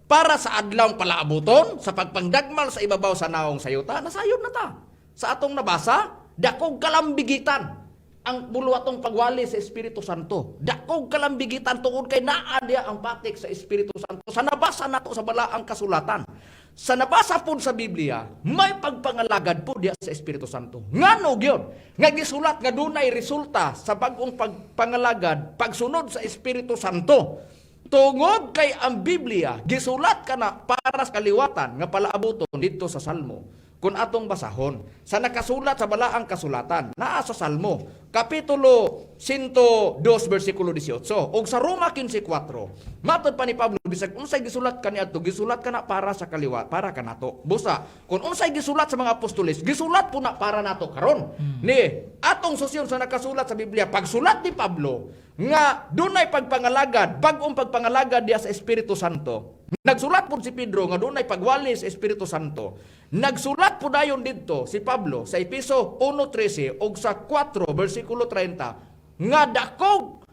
para sa adlawng palaabuton sa pagpangdagmal sa ibabaw sa naong sayuta, nasayod na ta. Sa atong nabasa, dakog kalambigitan ang buluhatong pagwali sa Espiritu Santo. Dakog kalambigitan tungod kay naa diha ang patik sa Espiritu Santo. Sa nabasa nato sa balaang kasulatan, sa nabasa po sa Biblia, may pagpangalagad po diha sa Espiritu Santo. Ngano gyud nga gisulat nga dunay resulta sa bag-ong pagpangalagad, pagsunod sa Espiritu Santo? Tungod kay ang Biblia gisulat kana para sa kaliwatan nga palaabuton dito sa Salmo. Kung atong basahon sa nakasulat sa balaang kasulatan, naa sa Salmo kapitulo 102 bersikulo 18 ug sa Roma 15:4. Matod pa ni Pablo, bisag unsay gisulat kaniadto, gisulat kana para sa kaliwat, para kanato. Busa kung unsay gisulat sa mga apostoles, gisulat po na para nato karon. Ni atong susyon sa nakasulat sa Biblia, pagsulat ni Pablo nga dunay pagpangalagad, bag-ong pagpangalagad diha sa Espiritu Santo. Nagsulat po si Pedro nga dunay pagwali sa Espiritu Santo. Nagsulat po dayon didto si Pablo sa Epeso 1:13 ug sa 4 bersikulo 30 nga dakog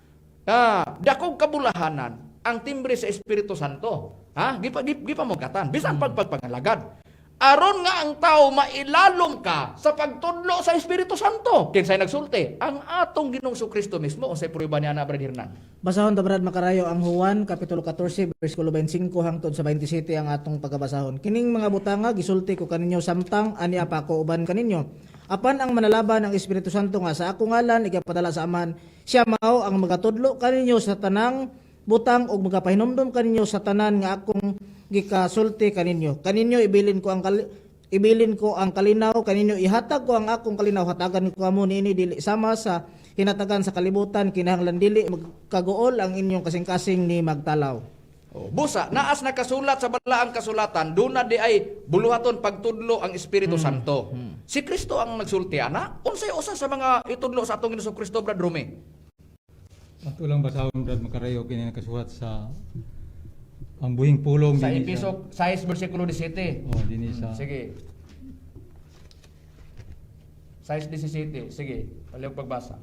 kabulahanan ang timbre sa Espiritu Santo. Ha? Gipamugatan bisan pagpagpangalagad. Aron nga ang tao mailalom ka sa pagtudlo sa Espiritu Santo. Kinsay nagsulti? Ang atong Ginoong Kristo mismo. Unsay prueba niya na, Brad Hernan? Basahon ta, Brad Makarayo, ang Juan kapitulo 14 bersikulo 25 hangtod sa 27 ang atong pagkabasahon. "Kining mga butanga gisulti ko kaninyo samtang ani pa ako uban kaninyo. Apan ang Manalaban, ang Espiritu Santo nga sa akong ngalan igapadala sa Amahan, siya mao ang magatudlo kaninyo sa tanang butang ug magapahinumdom kaninyo sa tanan nga akong gikasulti kaninyo. Kaninyo ibilin ko ang kalinaw, kaninyo ihatag ko ang akong kalinaw, hatagan ko kamo niini dili sama sa hinatagan sa kalibutan, kinahanglan dili magkaguol ang inyong kasing-kasing ni magtalaw." Oh, busa, naas nakasulat sa balaang kasulatan, duna di ay buluhaton pagtudlo ang Espiritu Santo. Si Kristo ang nagsulti ana. Unsay usa sa mga itudlo sa atong Ginoong Kristo, Brad Rumi? Ato lang basahon, Brad Makarayo, kini nakasuhat sa ang buhing pulong Sa dinhi Episo 6 versikulo 17. Oh, dinhi sa Sige. 6:17. Sige, palihog pagbasa.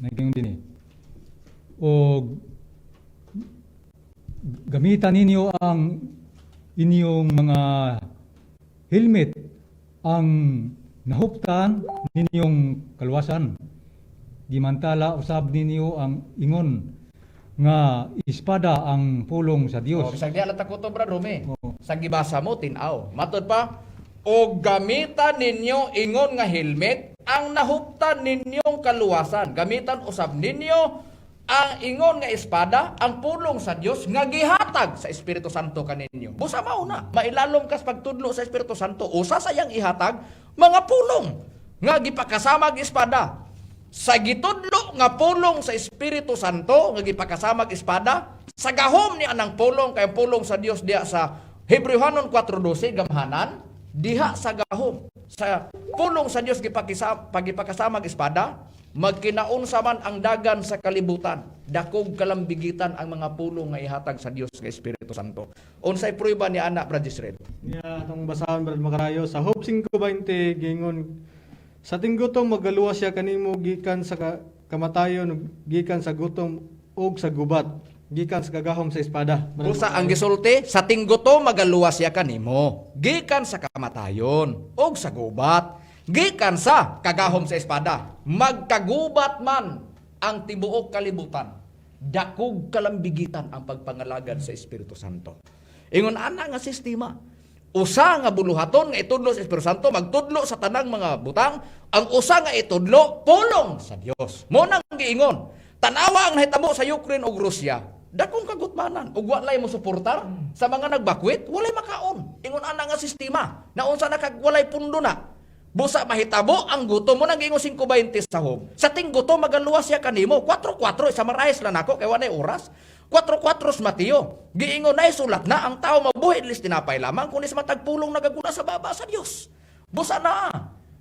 Naging dinhi. Og gamitan ninyo ang inyong mga helmet, ang nahuptan ninyong kaluwasan. Gimantala usab ninyo ang ingon nga espada, ang pulong sa Oh, Dios. bisag diha lang ta kutob, Brad Rumi. Oo. Sa gibasa mo tin-aw. Matod pa, o gamitan ninyo ingon nga helmet ang nahuptan ninyong kaluwasan. Gamitan usab ninyo ang ingon nga espada, ang pulong sa Dios nga gihatag sa Espiritu Santo kaninyo. Busa mao na, mailalom kas pagtudlo sa Espiritu Santo. Usa sa iyang ihatag mga pulong nga gipakasamag espada. Sa gitudlo nga pulong sa Espiritu Santo nga gipakasamag espada, sa gahom ni anang pulong, kay ang pulong sa Dios diha sa Hebreohanon 4:12 gamhanan, diha sa gahom sa pulong sa Dios gipakasamag espada, magkinaunsa man ang dagan sa kalibutan, dakog kalambigitan ang mga pulong nga ihatag sa Dios nga Espiritu Santo. Unsay prueba ni ana, Brad Israel? Niya atong basahon, Brad Makarayo, sa Job 5:20, gingon sa tinggutom magaluwas siya kanimo gikan sa kamatayon ug gikan sa gutom ug sa gubat, gikan sa kagahom sa espada. Brad Usa ang Makarayo. gisulti, sa tinggutom magaluwas siya kanimo gikan sa kamatayon ug sa gubat, gikan sa kagahom sa espada. Magkagubat man ang tibuok kalibutan, dakog kalambigitan ang pagpangalagad sa Espiritu Santo. Ingon ana nga sistema, usa nga buluhaton nga itudlo sa Espiritu Santo, magtudlo sa tanang mga butang, ang usa nga itudlo, pulong sa Dios. Mo nang giingon, tanawa ang nahitabo sa Ukraine ug Russia, dakong kagutmanan ug walay mo suportar sa mga nagbakwit, walay makaon. Ingon ana nga sistema, naunsa na kag walay pundo na. Busa mahitabo ang gutom mo nang giingon 5:20 sa Job. Sa tinggutom magaluwas siya kanimo. 4-4 summarize lang nako kay walay oras. 4-4 sa Mateo. Giingon na sulat na ang tao mabuhi dili sa tinapay lamang kundi sa matag pulong nagaguna sa baba sa Dios. Busa na.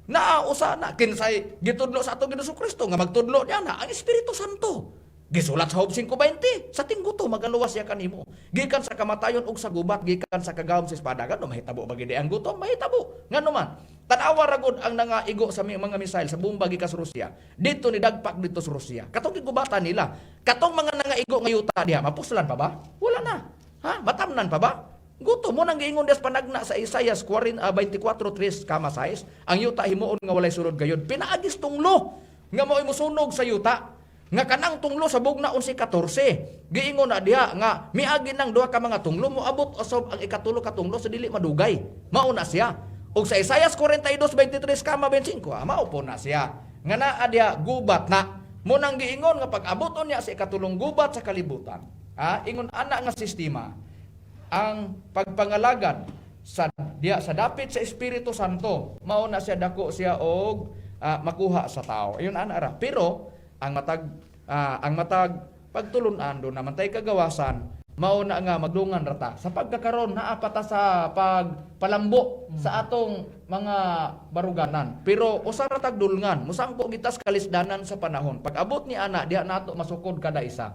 Naa usa na kinsay gitudlo sa atong Ginoong Kristo nga magtudlo niya na ang Espiritu Santo. Gisulat sa Job 5:20, sa tinggutom magaluwas siya kanimo gikan sa kamatayon ug sa gubat, gikan sa kagahom sa espada. Ngano mahitabo ba gid ang gutom? Mahitabo. Ngano man? Tan-awa ra gud ang nangaigo sa mga missile, sa bomba gikan sa Russia. Dito ni dagpak dito sa Russia. Katong gigubatan nila, katong mga nangaigo nga yuta diha, mapuslan pa ba? Wala na. Ha? Matamnan pa ba? Gutom mo nang giingon des panagna sa Isaias 40, 24:3 kama 6, ang yuta himuon nga walay sulod gayud. Pinaagis tunglo nga mao'y mosunog sa yuta. Nga kanang tunglo sa bugna 11:14. Giingon na diha nga miagi nang duha ka mga tunglo, moabot usab ang ikatulo ka tunglo sa dili madugay. Mao na siya. Og sa Isaias 42:23 kama 25, mao po na siya. Nga naa diha gubat na. Mo nang giingon nga pag-abot niya sa ikatulong gubat sa kalibutan. Ingon ana nga sistema ang pagpangalagad sa diha sa dapit sa Espiritu Santo, mao na siya dako siya og makuha sa tao. Ayun ana ra. Pero ang matag pagtulunan do naman tay kagawasan, mao na nga magdungan rata sa pagkakaron naa pa ta sa pagpalambo sa atong mga baruganan. Pero usa ra tag dulngan, musangko gitas kalisdanan sa panahon. Pag abot ni ana diha nato masukod kada isa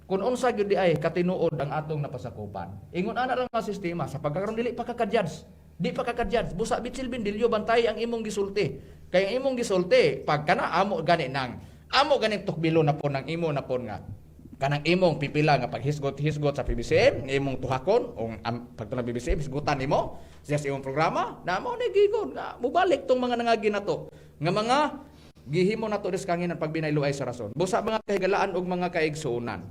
kung unsa gyud di ay katinuod ang atong napasakupan. Ingon ana lang nga sistema sa pagkakaron dili pa ka judge. Di pa ka judge. Busa bitsil bindilyo, bantay ang imong gisulti. Kay ang imong gisulti pag kana amo gani nang amo ganing tukbilo na po ng imo na po nga kanang imong pipila nga paghisgot-hisgot sa PBCM, imong tuhakon o ang pagtulong PBCM hisgutan nimo siya sa imong programa na mo ni gigon nga mubalik tong mga nangagi nato nga mga gihimo nato des kanginan pagbinayluay sa rason. Busa mga kahigalaan og mga kaigsuonan,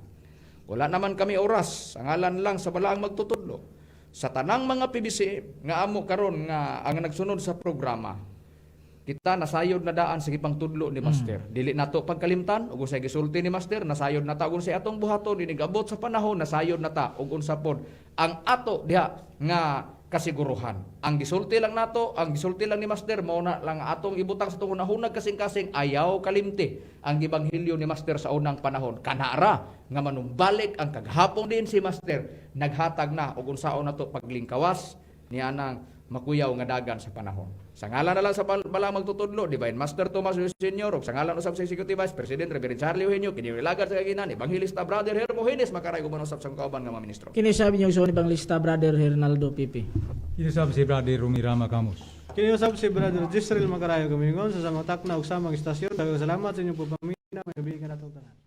wala naman kami oras, ang ngalan lang sa balaang magtutudlo. Sa tanang mga PBCM nga amo karon nga ang nagsunod sa programa, kita nasayod na daan sa gipangtudlo ni Master. Dili nato pagkalimtan ug unsay gisulti ni Master, nasayod na ta ug unsay atong buhaton inigabot sa panahon, nasayod na ta ug unsa pod ang ato diha nga kasiguruhan. Ang gisulti lang nato, ang gisulti lang ni Master mao na lang atong ibutang sa atong hunahunag kasing-kasing, ayaw kalimti ang ebanghelyo ni Master sa unang panahon. Kanara nga manumbalik ang kaghapon din si Master naghatag na og unsaon nato paglingkawas ni anang makuyaw nga dagan sa panahon. Sa ngalan na lang sa balang magtutudlo, Divine Master Thomas Luis Sr., ug sa ngalan usab sa Executive Vice President Reverend Charlie Eugenio, kini lagad sa kaginan, Evangelista Brother Hermogenes Makaray, uban usab sa kauban nga mga ministro. Kini sabi niyo sa Evangelista Brother Hernaldo Pipi. Kini usab si Brother Rumirama Camus. Kini usab si Brother Jisreel Makarayo, gamingon sa samang takna ug samang istasyon. Daghang salamat sa inyong pagpaminaw. May gabi kanatong tanan.